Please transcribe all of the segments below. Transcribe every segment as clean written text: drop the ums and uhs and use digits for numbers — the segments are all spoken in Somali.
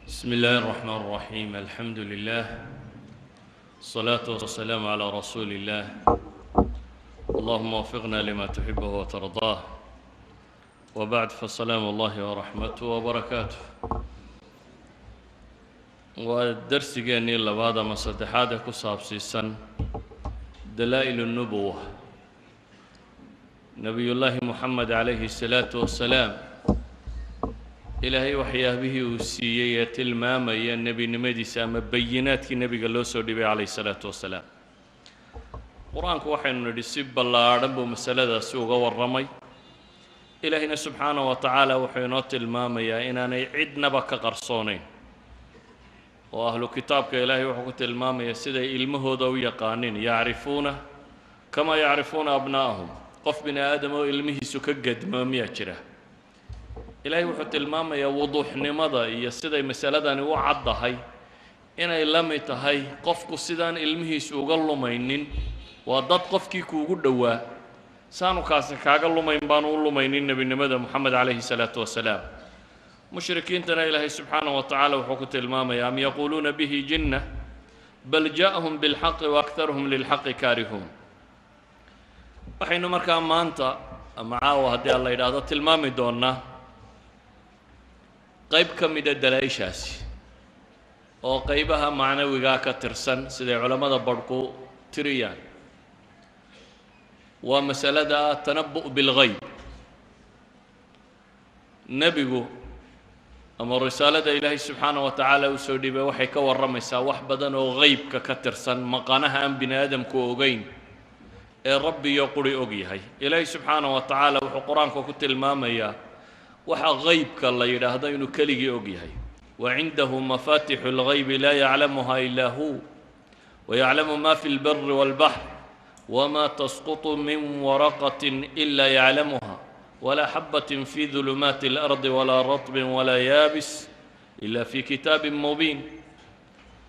بسم الله الرحمن الرحيم، الحمد لله، الصلاة والسلام على رسول الله. اللهم وفقنا لما تحبه وترضاه، وبعد، فسلام الله ورحمته وبركاته. Waa darsigeennii labaad ama saddexaad ee ku saabsiisan dalaa'il الnubuwa, Nebiyullaahi Moxamed calayhi الsalaatu wasalaam Ilaahay waxyaabihii uu siiyey ee tilmaamaya nebinimadiisa ama bayinaadkii nebiga loo soo dhibay calayhi salaatu wasalaam. Qur-aanku, waxaynu nidhi, si ballaadhan buu masaladaasi uga warramay. Ilaahayna subxaanahu wa tacaala wuxuu inoo tilmaamayaa inaanay cidnaba ka qarsoonayn, oo ahlu kitaabka Ilaahay wuxuu ku tilmaamayaa siday ilmahooda u yaqaanin: يعرفونه كما يعرفون أبناءهم. Qof bini aadam oo ilmihiisu ka gedmoo miyaa jira? Ilaahay wuxuu tilmaamayaa wuduuxnimada iyo siday masaladani u caddahay, inay la mid tahay qofku sidaan ilmihiisu uga lumaynin. Waa dad qofkii kuugu dhowaa, saanu kaasi kaaga lumayn baanu u lumaynin nebinimada Moxamed calayhi salaatu wasalaam. Mushrikiintana Ilaahay subxaanahu wa tacaala wuxuu ku tilmaamayaa: أم يقولون به جنة بل جاءهم بالحق وأكثرهم للحق كارهون. Waxaynu markaa maanta ama caawa, haddii aan la yidhaahdo, tilmaami doonnaa qayb ka mida dalaa-ishaasi, oo qaybaha macnawigaa ka tirsan, siday culammada barhku tiriyaan. Waa masalada التنبؤ بالغيب. Nebigu ama risaalada Ilaahay subxaana wa tacaala uu soo dhiibay waxay ka warramaysaa wax badan oo gheybka ka tirsan, maqanaha aan bini aadamku ogeyn ee Rabbiyo quri og yahay. Ilaahay subxaana wa tacaala wuxuu Qur-aanka ku tilmaamayaa waxa gheybka la yidhaahdo inuu keligii og yahay: وعنده مفاتيح الغيب لا يعلمها إلا هو ويعلم ما في البر والبحر وما تسقط من ورقة إلا يعلمها ولا حبة في ظلمات الأرض ولا رطب ولا يابس إلا في كتاب مبين.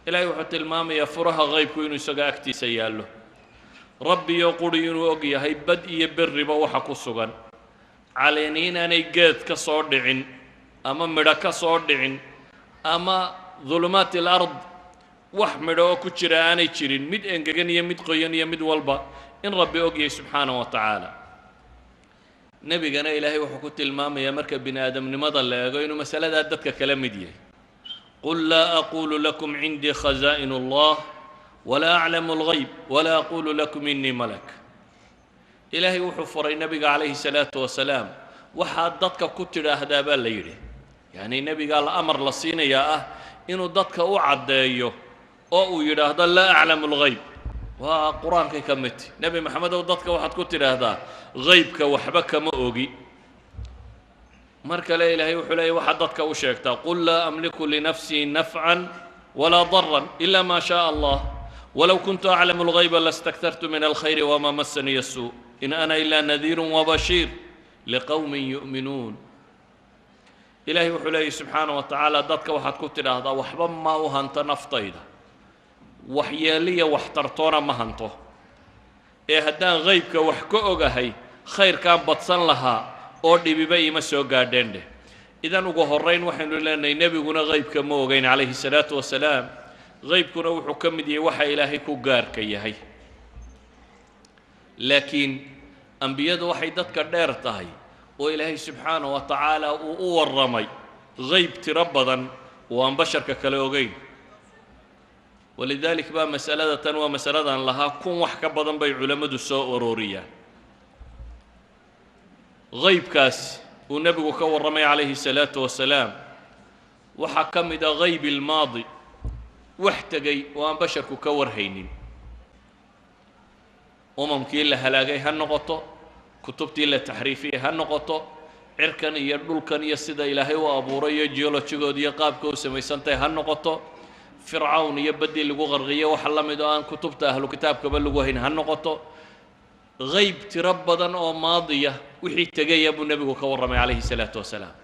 Ilaahay wuxuu tilmaamayaa furaha gheybku inuu isaga agtiisa yaallo, Rabbiyo quri inuu og yahay bad iyo berriba waxa ku sugan, caleeni inaanay geed ka soo dhicin ama midho ka soo dhicin ama ظلمات الأرض wax midho oo ku jira aanay jirin, mid engegan iyo mid qoyan iyo mid walba in Rabbi og yahay subxaanahu wa tacaala. Nebigana Ilaahay wuxuu ku tilmaamayaa, marka bini aadamnimada la eego, inuu masaladaa dadka kala mid yahay: قل لا أقول لكم عندي خزائن الله ولا أعلم الغيب ولا أقول لكم إني ملك. Ilaahay wuxuu furay nebiga calayhi salaatu wasalaam waxaad dadka ku tidhaahdaa, baa la yidhi. Yacni nebigaa la amar la siinayaa ah inuu dadka u caddeeyo oo uu yidhaahdo: لا أعلم الغيب. Waa Qur-aankay ka midti. Nebi Maxamedow, dadka waxaad ku tidhaahdaa ghaybka waxba kama ogi. Mar kale Ilaahay wuxuu leeyay: waxaad dadka u sheegtaa: قل لا أملك لنفسي نفعا ولا ضرا إلا ما شاء الله ولو كنت أعلم الغيب لاستكثرت من الخير وما مسني السوء إن أنا إلا نذير وبشير لقوم يؤمنون. Ilaahay wuxuu leeyay subxaana wa tacaala: dadka waxaad ku tidhaahdaa waxba ma u hanto naftayda, waxyeeliya waxtartoona ma hanto, ee haddaan ghaybka wax ka ogahay khayrkaan badsan lahaa oo dhibiba ima soo gaadheen dheh. Idan ugu horrayn waxaynu leenahay nebiguna ghaybka ma ogeyn calayhi salaatu wasalaam. Ghaybkuna wuxuu ka mid yahay waxa Ilaahay ku gaarka yahay, laakiin ambiyadu waxay dadka dheer tahay oo Ilaahay subxaana wa tacaala uu u warramay ghayb tiro badan oo aan basharka kale ogeyn. ولذلك baa masalada tan waa masaladan lahaa 1000 wax ka badan bay culammadu soo arooriyaan. Ghaybkaas uu nebigu ka warramay calayhi salaatu wasalaam waxaa ka mid a غيب الماضي, wax tegay oo aan basharku ka warhaynin. Umamkii la halaagay ha noqoto, kutubtii la taxriifiyey ha noqoto, cirkan iyo dhulkan iyo sida Ilaahay u abuuray iyo geolojigooda iyo qaabka u samaysantahay ha noqoto, Fircawn iyo baddii lagu qarqiyo waxa la mid oo aan kutubta ahlu kitaabkaba lagu hayn ha noqoto, ghayb tiro badan oo maadiya, wixii tegaya, buu nebigu ka warramay calayhi salaatu wasalaam.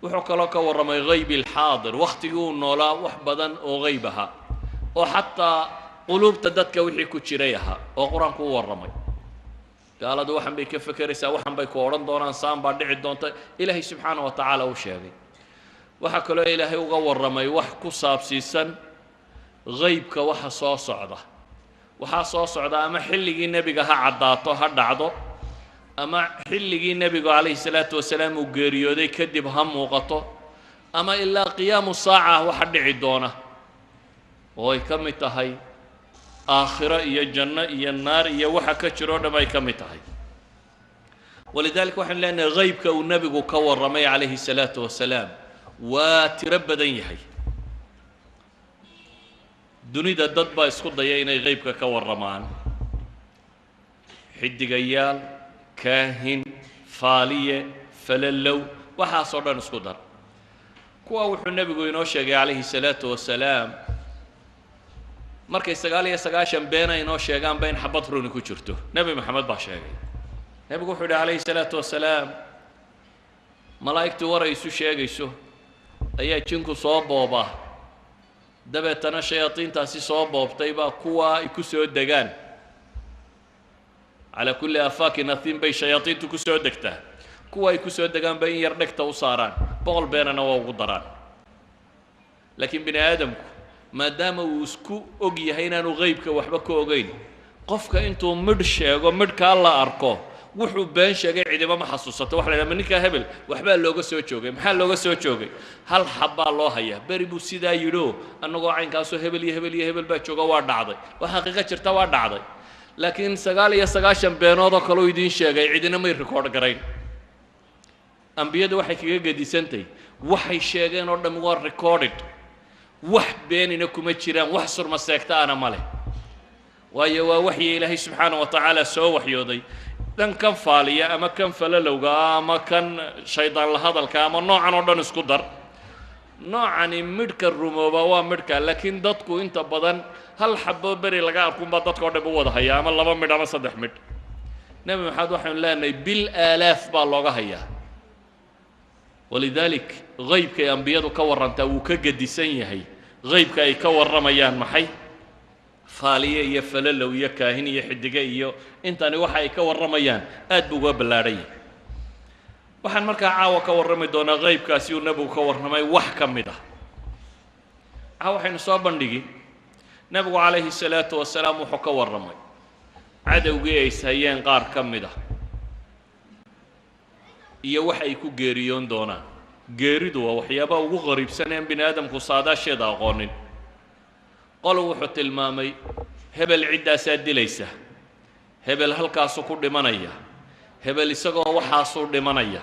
Wuxuu kaloo ka warramay غيب الحاضر, wakhtigii uu noolaa wax badan oo ghayb ahaa, oo xataa quluubta dadka wixii ku jiray ahaa, oo Qur-aanku u warramay. Gaaladu waxan bay ka fekeraysaa, waxan bay ku odhan doonaan, saan baa dhici doonta, Ilaahay subxaana wa tacaala u sheegay. Waxaa kaloo Ilaahay uga warramay wax ku saabsiisan ghaybka, waxa soo socda. Waxaa soo socda ama xilligii nebiga ha caddaato, ha dhacdo, ama xilligii nebigu calayhi salaatu wasalaam uu geeriyooday kadib ha muuqato, ama ilaa qiyaamu saaca waxa dhici doona, oo ay ka mid tahay aakhiro iyo janno iyo naar iyo waxa ka jiro o dham ay ka mid tahay. Walidaalika waxaynu leenahay ghaybka uu nebigu ka warramay calayhi salaatu wasalaam waa tiro badan yahay. Dunida dad baa isku daya inay ghaybka ka warramaan: xidigayaal, kaahin, faaliye, falalow, waxaasoo dhan isku dar. Kuwa wuxuu nebigu inoo sheegay calayhi salaatu wasalaam markay 99 beena inoo sheegaanba in xabad runi ku jirto. Nebi Maxamed baa sheegay. Nebigu wuxuu yidhi calayhi salaatu wasalaam: malaa'igtu war ay isu sheegayso ayaa jinku soo boobaa, dabeetana shayaadiintaasi soo boobtay baa kuwaa ay ku soo degaan. Calaa kulli afaakin athiim bay shayaadiintu ku soo degtaa. Kuwa ay ku soo degaan bay in yar dhegta u saaraan, 100 beenana waa ugu daraan. Laakiin bini aadamku maadaama uu isku og yahay inaanu ghaybka waxba ka ogeyn, qofka intuu midh sheego, midhkaa la arko, wuxuu been sheegay cidiba ma xasuusato. Waxa la yidhaha, ma ninkaa hebel waxbaa looga soo joogay? Maxaa looga soo joogay? Hal xabbaa loo hayaa, beri buu sidaa yidhio, annagoo caynkaasoo hebel iyo hebel iyo hebel baa jooga, waa dhacday, waa xaqiiqo jirta, waa dhacday. Laakiin 99 beenood oo kaleu idiin sheegay cidina may record garayn. Ambiyadu waxay kaga gedisantahy, waxay sheegeen oo dham waa recorded, wax beenina kuma jiraan, wax surma seegta ana ma leh, waayo waa waxyi Ilaahay subxaana wa tacaala soo waxyooday. Dhan kan faaliya ama kan falalowga ah ama kan shaydaan la hadalka ama noocan oo dhan isku dar, noocani midhka rumooba waa midhka. Laakiin dadku inta badan hal xaboo beri laga arkunbaa dadka o dhan u wada hayaa, ama laba midh ama saddex midh. Nebi Maxamed waxaynu leenahay bil aalaaf baa looga hayaa. Walidaalik ghaybkay ambiyadu ka warrantaa wuu ka gedisan yahay ghaybka ay ka warramayaan maxay faaliye iyo falalow iyo kaahin iyo xidige iyo intani. Waxa ay ka warramayaan aad buu uga ballaadhan yahay. Waxaan markaa caawa ka warrami doonaa ghaybkaasi uu nebigu ka warramay wax ka mid ah. Caawa waxaynu soo bandhigi nebigu calayhi salaatu wasalaam wuxuu ka warramay cadowgii ay ishayeen qaar ka mid ah iyo wax ay ku geeriyoon doonaan. Geeridu waa waxyaabaha ugu qariibsan een bini aadamku saadaasheeda aqoonin. Qolo wuxuu tilmaamay hebel ciddaasaa dilaysa, hebel halkaasuu ku dhimanaya, hebel isagoo waxaasuu dhimanaya.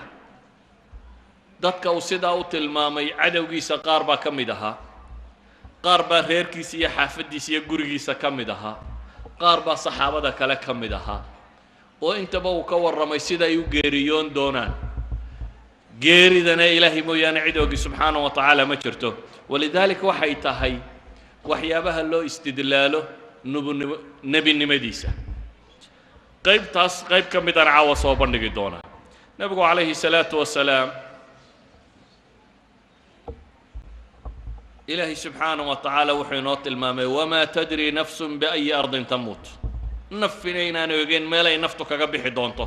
Dadka uu sidaa u tilmaamay cadowgiisa qaar baa ka mid ahaa, qaar baa reerkiisa iyo xaafaddiisa iyo gurigiisa ka mid ahaa, qaar baa saxaabada kale ka mid ahaa, oo intaba uu ka warramay sida ay u geeriyoon doonaan. Geeridana Ilaahay mooyaane cid ogi subxaana wa tacaala ma jirto. Walidaalika waxay tahay waxyaabaha loo istidlaalo nubunimo nebinimadiisa. Qaybtaas qayb ka midaan caawa soo bandhigi doonaa. Nebigu calayhi salaatu wasalaam, Ilaahay subxaana wa tacaala wuxuu inoo tilmaamay: wamaa tadri nafsun biayi ardin tamuut. Naf inaynaan ogeen meel ay naftu kaga bixi doonto.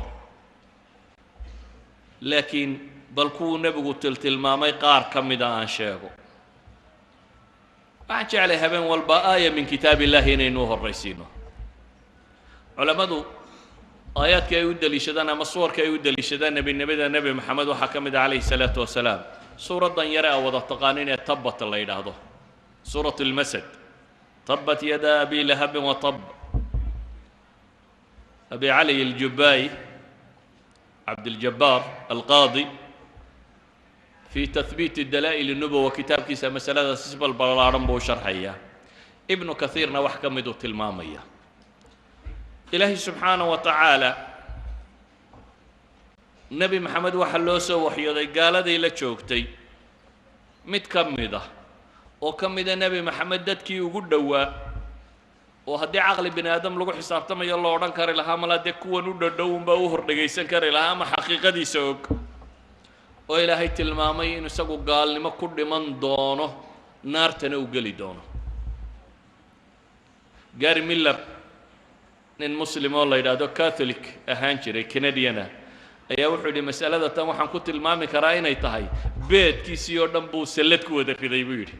Laakiin bal kuwuu nebigu tiltilmaamay qaar ka mida aan sheego. Waxaan jeclay habeen walba aaya min kitaab illahi inaynu horraysiino. Culammadu aayaadka ay u deliishadaan ama suwarka ay u deliishadaan nebinimada Nebi Maxamed waxaa ka mid ah calayhi salaatu wasalaam suuraddan yare a wada taqaanin ee Tabbat la yidhaahdo, suurat almasad: tabat yada abi lahabin wa tab. Abi Cali aljubaayi, Cabdiljabaar Alqaadi, fi tahbiiti dalaa'il nubuwa kitaabkiisa masaladaas si balballaadhan buu u sharxayaa. Ibnu Kahiirna wax ka miduu tilmaamaya. Ilaahay subxaana wa tacaala Nebi Maxamed waxaa loo soo waxyooday gaaladay la joogtay mid ka mid ah, oo ka mida Nebi Maxamed dadkii ugu dhowaa, oo haddii caqli bini aadam lagu xisaabtamayo loo odhan kari lahaa malaa dee kuwan u dhadhow unbaa u hor dhegaysan kari lahaa ama xaqiiqadiisa og, oo Ilaahay tilmaamay inuu isagu gaalnimo ku dhiman doono, naartana uu geli doono. Gary Miller, nin Muslim oo la yidhaahdo, Catholic ahaan jiray, Canadian ah, Ayaa wuxuu yidhi, masalada tan waxaan ku tilmaami karaa inay tahay beedkiisii oo dhan buu sallad ku wada riday, buu yidhi,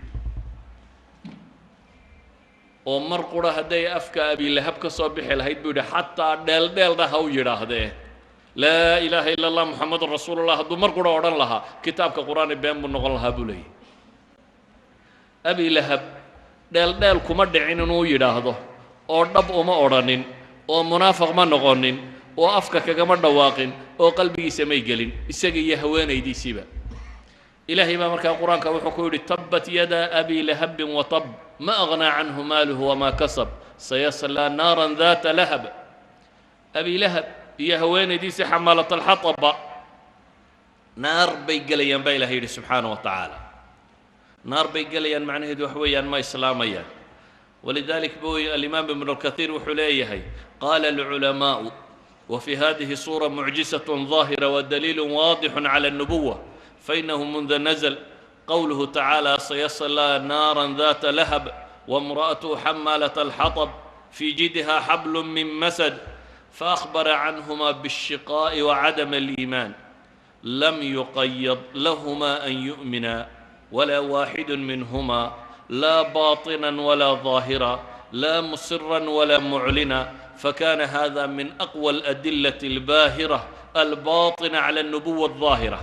oo mar qura hadday afka Abilahab ka soo bixi lahayd, buu yidhi, xataa dheeldheelna ha u yidhaahdee, "Laa ilaaha illa Allah, Muxamadun rasuulullah," hadduu mar qura odhan lahaa, kitaabka Qur-aani been buu noqon lahaa, buu leeyahy. Abilahab dheeldheel kuma dhicin inuu yidhaahdo, oo dhab uma odhanin, oo munaafiq ma noqonin, oo afka kagama dhawaaqin, oo qalbigiisa may gelin, isaga iyo haweenaydiisiiba. Ilaahay baa markaa Qur-aanka wuxuu ku yidhi: "Tabbat yada abi lahabin watab, ma aghnaa canhu maaluhu wamaa kasab, sayaslaa naaran daata lahab." Abi Lahab iyo haweenaydiisii xamaalat alxataba naar bay gelayaan, baa Ilahay yidhi subxaana wa tacaala. Naar bay gelayaan macnaheedu wax weeyaan ma islaamayaan. Walidalik buu alimaam Ibnu Lkathiir wuxuu leeyahay: qaala alculamaa'u: وفي هذه السورة معجزة ظاهرة ودليل واضح على النبوة، فإنه منذ نزل قوله تعالى: "سيصلى نارا ذات لهب وامرأته حمالة الحطب في جيدها حبل من مسد"، فأخبر عنهما بالشقاء وعدم الإيمان، لم يقيض لهما أن يؤمنا ولا واحد منهما، لا باطنا ولا ظاهرا، لا مسرا ولا معلنا، فكان هذا من أقوى الأدلة الباهرة الباطنة على النبوة الظاهرة.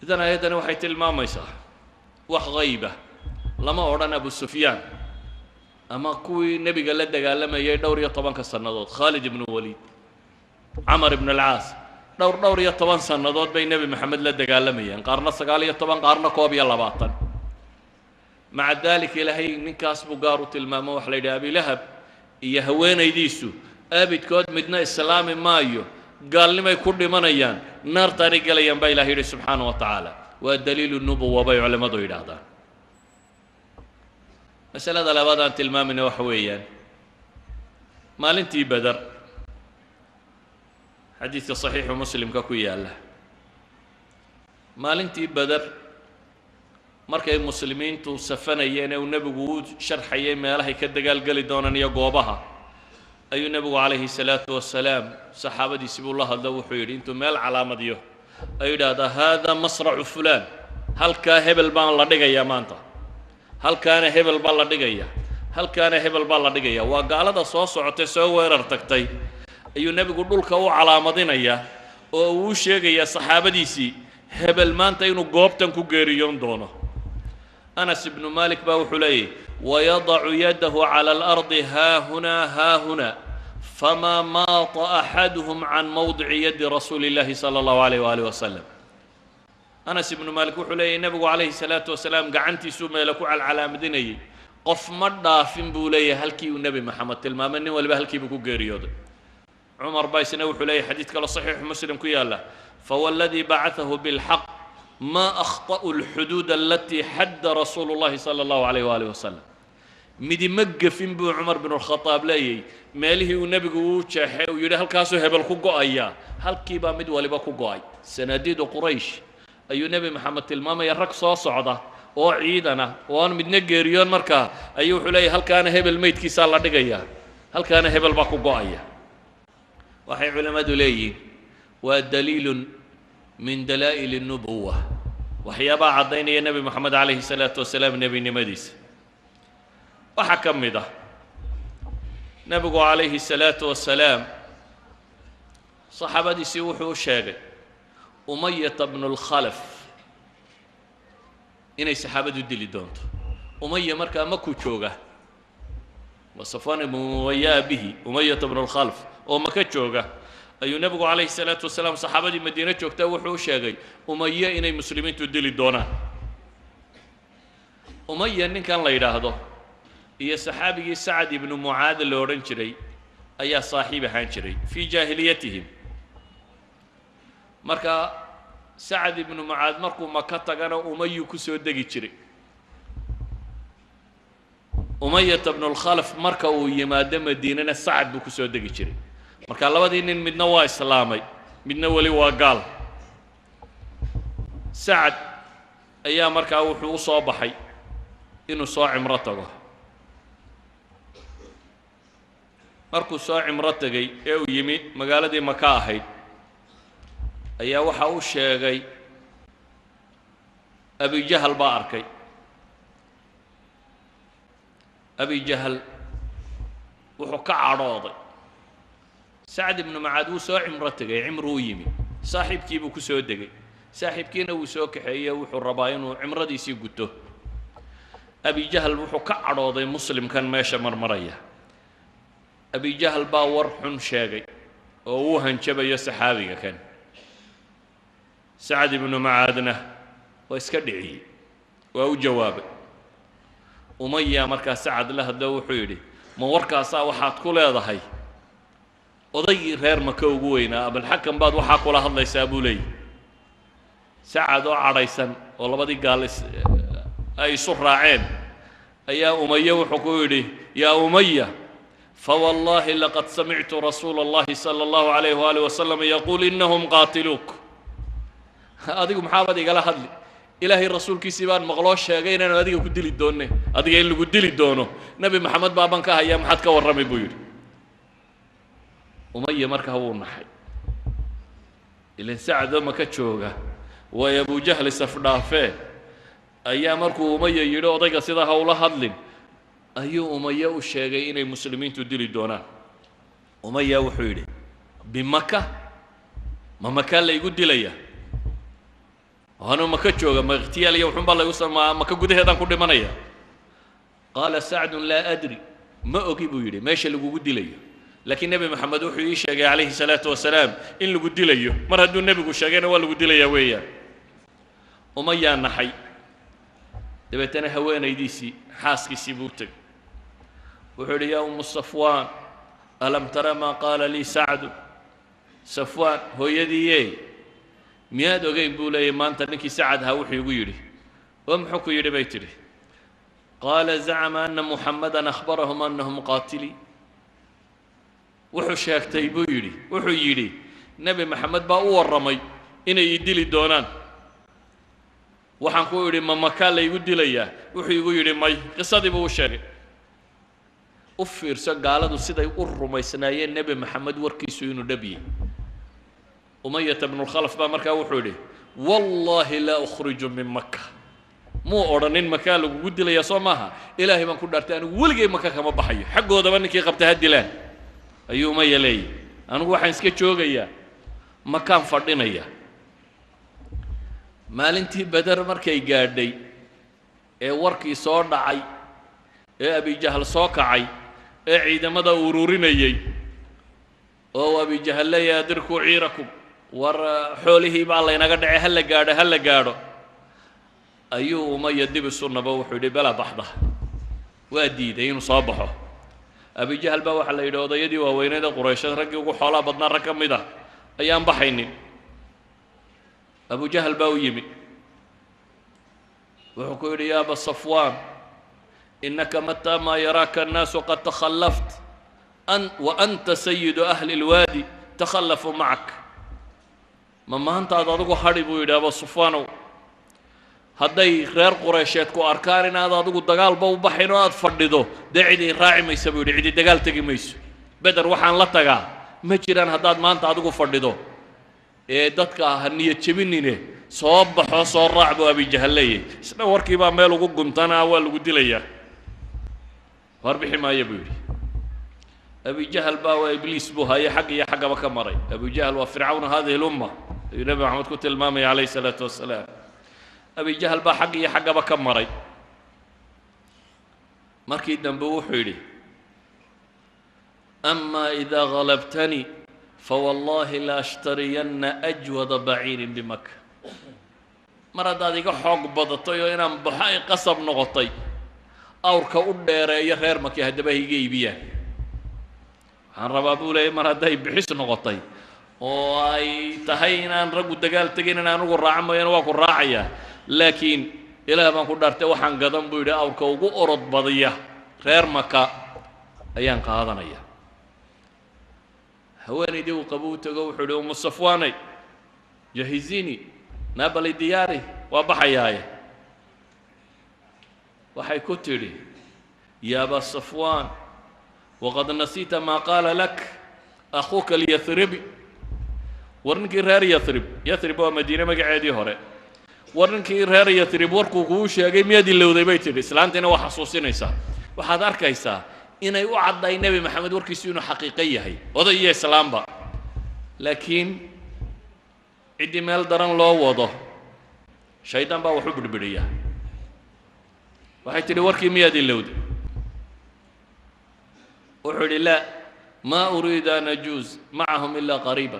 إذن آيadani waxay tilmaamaysaa wax hayba. Lama odhan Abu Sufyaan ama kuwii nebiga la dagaalamayay dhowr iyo tobanka sannadood, Khaalid ibnu Waliid, Camar ibn Alcaas, dhowr iyo toban sannadood bay Nebi Maxamed la dagaalamayeen, qaarna 19, qaarna 21. Maca dalik, Ilaahay ninkaas buu gaar u tilmaamo. Waxa la yidhaha Abilahab iyo haweenaydiisu abidkood midna islaami maayo, gaalnimay ku dhimanayaan, naartaanay gelayaan, baa Ilahay yidhi subxaana wa tacaala. Waa daliilu nubuwa, bay culimmadu yidhaahdaan. Masalada labaad aan tilmaamayna waxa weeyaan maalintii Beder, xadiidka Saxiixu Muslimka ku yaalla. Maalintii Beder, markay muslimiintu safanayeen ee uu nebigu u sharxayay meelahay ka dagaalgeli doonaan iyo goobaha, ayuu nebigu calayhi salaatu wasalaam saxaabadiisii buu la hadlo. Wuxuu yidhi, intuu meel calaamadiyo ayuu yidhaahdaa: "Haada masracu fulaan, halkaa hebel baan la dhigayaa maanta, halkaana hebel baa la dhigaya, halkaana hebel baa la dhigaya." Waa gaalada soo socotay, soo weerar tagtay, ayuu nebigu dhulka u calaamadinayaa oo uu u sheegayaa saxaabadiisii hebel maanta inuu goobtan ku geeriyoon doono. Anas ibnu Malik baa wuxuu leeyahy: "Wayadacu yadahu cala alardi, haahunaa haahunaa, famaa maata axaduhum can mowdici yadi rasuuli illahi sala allahu alayh waalih wasalam." Anas ibnu Malik wuxuu leeyahy, nebigu calayhi salaatu wasalaam gacantiisuu meele ku calcalaamadinayay, qof ma dhaafin, buu leeyahay, halkii uu Nebi Maxamed tilmaamay, nin waliba halkii buu ku geeriyooday. Cumar baa isna wuxuu leeyahy, xadiid kaloo Saxiixu Muslim ku yaalla: "Fawladii bacatahu bilxaq, ma akhta'u alxuduud alatii xadda rasuulu llahi sala allahu alayh waalih wasalam." Midi ma gefin, buu Cumar binu Lkhadaab leeyay, meelihii uu nebigu uu jeexay, uu yidhi halkaasuu hebel ku go'ayaa, halkiibaa mid waliba ku go'ay. Sanaadiidu Quraysh ayuu Nebi Maxamed tilmaamaya, rag soo socda oo ciidan ah oo aan midna geeriyoon. Markaa ayuu wuxuu leeyahy, halkaana hebel meydkiisaa la dhigayaa, halkaana hebel baa ku go'aya. Waxay culimmadu leeyihiin waa daliilun min dalaa'il الnubuwa, waxyaabaha caddaynaya Nebi Moxamed calayhi salaatu wasalaam nebinimadiisa. Waxaa ka mid ah, nebigu calayhi salaatu wasalaam saxaabadiisii wuxuu u sheegay Umayata bnu lkhalaf inay saxaabadu dili doonto. Umaya markaa Maku jooga, waa Safwan ibnu Umaya abihi. Umayata bnu lkhalaf oo Maka jooga ayuu nebigu calayhi salaatu wasalaam saxaabadii Madiine joogtaa wuxuu u sheegay Umaye inay muslimiintu dili doonaan. Umaya ninkan la yidhaahdo iyo saxaabigii Sacad ibnu Mucaad la odhan jiray ayaa saaxiib ahaan jiray fii jaahiliyatihim. Marka Sacad ibnu Mucaad markuu Maka tagana, Umayu ku soo degi jiray. Umayata bnu lkhalaf marka uu yimaado Madiinana, Sacad buu ku soo degi jiray. Marka labadii nin midna waa islaamay, midna weli waa gaal. Sacad ayaa markaa wuxuu u soo baxay inuu soo cimro tago. Markuu soo cimro tegey ee uu yimi magaaladii Maka ahayd, ayaa waxa u sheegay Abijahal baa arkay. Abijahal wuxuu ka cadhooday Sacd ibnu Macaad. Wuu soo cimro tegay, cimru u yimi, saaxiibkii buu ku soo degay, saaxiibkiina wuu soo kaxeeyey, wuxuu rabaa inuu cimradiisii guto. Abijahal wuxuu ka cadhooday muslimkan meesha marmaraya. Abijahal baa war xun sheegay oo uu hanjabayo saxaabiga kan. Sacd ibnu Macaadna waa iska dhiciyey, waa u jawaabay. Umaya markaa Sacad la hadlo, wuxuu yidhi: "Ma warkaasaa waxaad ku leedahay odaygii reer Maka ugu weynaa, Abalxakam, baad waxaa kula hadlaysaa?" buu leeyahy. Sacad oo cadhaysan oo labadii gaal is ay isu raaceen ayaa Umaya wuxuu ku yidhi: "Yaa Umaya, fawallahi laqad samictu rasuula allahi sala allahu alayh waalih wasalam yaquul inahum qaatiluuk. Adigu maxaabaad igala hadli? Ilaahay rasuulkiisii baan maqloo sheegay inaanu adiga ku dili doonne, adiga in lagu dili doono Nebi Maxamed baaban ka hayaa, maxaad ka warramay?" buu yidhi. Umaya markaa wuu naxay, ilan Sacdo Maka jooga way Abujahli safdhaafee. Ayaa markuu Umaya yidhi odayga sidaa ha ula hadlin, ayuu Umaya u sheegay inay muslimiintu dili doonaan. Umaya wuxuu yidhi: "Bimaka? Ma Makaa laygu dilaya? Anuu Maka jooga, ma ikhtiyaal iyo wuxuun baa laygu sama Maka gudaheedaan ku dhimanaya?" Qaala Sacdun: "Laa adri, ma ogi," buu yidhi, "meesha lagugu dilayo, laakiin Nebi Maxamed wuxuu ii sheegay calayhi salaatu wasalaam in lagu dilayo. Mar hadduu nebigu sheegayna, waa lagu dilayaa weeyaan." Umayaa naxay. Dabeetana haweenaydiisii, xaaskiisii buu u tegey. Wuxuu yidhi: "Yaa Umu Safwaan, alam tara maa qaala lii Sacdu? Safwaan hooyadiiye, miyaad ogeyn," buu leeyay, "maanta ninkii Sacad ahaa wuxuu igu yidhi?" "Oo muxuu ku yidhi?" bay tidhi. Qaala: "Zacama ana Muxamadan akhbarahum anahum qaatilii." Wuxuu sheegtay, buu yidhi, wuxuu yidhi Nebi Maxamed baa u warramay inay i dili doonaan. Waxaan ku idhi, ma Makaa laygu dilayaa? Wuxuu igu yidhi, may. Qisadii buu u sheegay. U fiirso gaaladu siday u rumaysnaayeen Nebi Maxamed warkiisu inuu dhab yahay. Umayata bnulkhalaf baa markaa wuxuu yidhi: "Wallaahi laa ukhriju min Maka." Muu odhanin Makaa lagugu dilaya soo maaha? "Ilaahay baan ku dhaartay, anigu weligay Maka kama baxayo, xaggoodaba ninkii qabta ha dilaan," ayuu Umaya leeyahy. "Anigu waxaan iska joogayaa Makaan fadhinaya." Maalintii Beder markay gaadhay ee warkii soo dhacay ee Abijahal soo kacay ee ciidamada ururinayey oo uu Abijahal leeyahay: "Adrikuu ciirakum, war xoolihii baa laynaga dhacay, ha la gaadho, ha la gaadho," ayuu Umaya dib isu nabo. Wuxuu yidhi: "Bela baxda." Waa diiday inuu soo baxo. Abijahal baa waxaa la yidhi odayadii waaweyneed ee Quraysheed, raggii ugu xoolaa badnaa rag ka mid ah ayaan baxaynin. Abujahal baa u yimi, wuxuu ku yidhi: "Ya aba Safwaan, inaka mataa maa yaraaka annaasu qad takhallaft an wa anta sayidu ahli اlwaadi takhallafuu macak. Ma maantaad adigu hadhi?" buu yidhi. "Aba Sufwaanow, hadday reer Qureysheed ku arkaan inaad adigu dagaalba u baxayn oo aada fadhido, dee cidi raaci maysa," buu yidhi. "Cidi dagaal tegi mayso. Beder waxaan la tagaa ma jiraan haddaad maanta adigu fadhido. Ee dadka ha niyad jebinine, soo baxo, soo raac," buu Abijahal leeyahy. Isna warkii baa meel ugu guntanaa, waa lagu dilayaa. "War bixi maayo," buu yidhi. Abijahal baa waa ibliis buu haye, xag iyo xaggaba ka maray. Abujahal waa fircawna hadihi lumma ayuu Nebi Maxamed ku tilmaamaya calayhi salaatu wasalaam. Abijahal baa xag iyo xaggaba ka maray. Markii dambe wuxuu yidhi: "Ama idaa galabtanii fawallahi la ashtariyanna ajwada baciirin bimaka. Mar haddaad iga xoog badatay oo inaan baxo ay qasab noqotay, awrka u dheereeyo reer Maki haddaba iga iibiyaan waxaan rabaa," buu leeyay, "mar hadday bixis noqotay oo ay tahay inaan raggu dagaal tegin, in anugu raaco mooyaane, waa ku raacayaa. Laakiin Ilaah baan ku dhaartay, waxaan gadan," buu yidhi, "awrka ugu orod badiya reer Maka ayaan qaadanaya." Haweenaydii uu qabo u tago, wuxuu yidhi: "Umu Safwaanay, jahizini, naabali diyaari, waa baxayaaye." Waxay ku tidhi: "Ya aba Safwaan, Waqad nasiita maa qaala lak akhuuka alyahribi. War ninkii reer Yarib, Yarib waa Madiine magaceedii hore, war ninkii reer Yarib warkuu kuu sheegay miyaad ilowday, bay tidhi. Islaantiina waa xasuusinaysaa. Waxaad arkaysaa inay u cadday Nebi Maxamed warkiisu inuu xaqiiqo yahay, oday iyo islaamba, laakiin ciddii meel daran loo wado shaydaan baa wax u bidhbidhiya. Waxay tidhi, warkii miyaad ilowday? Wuxuu yidhi, laa, maa uriidu an ajuuz macahum ilaa qariiba,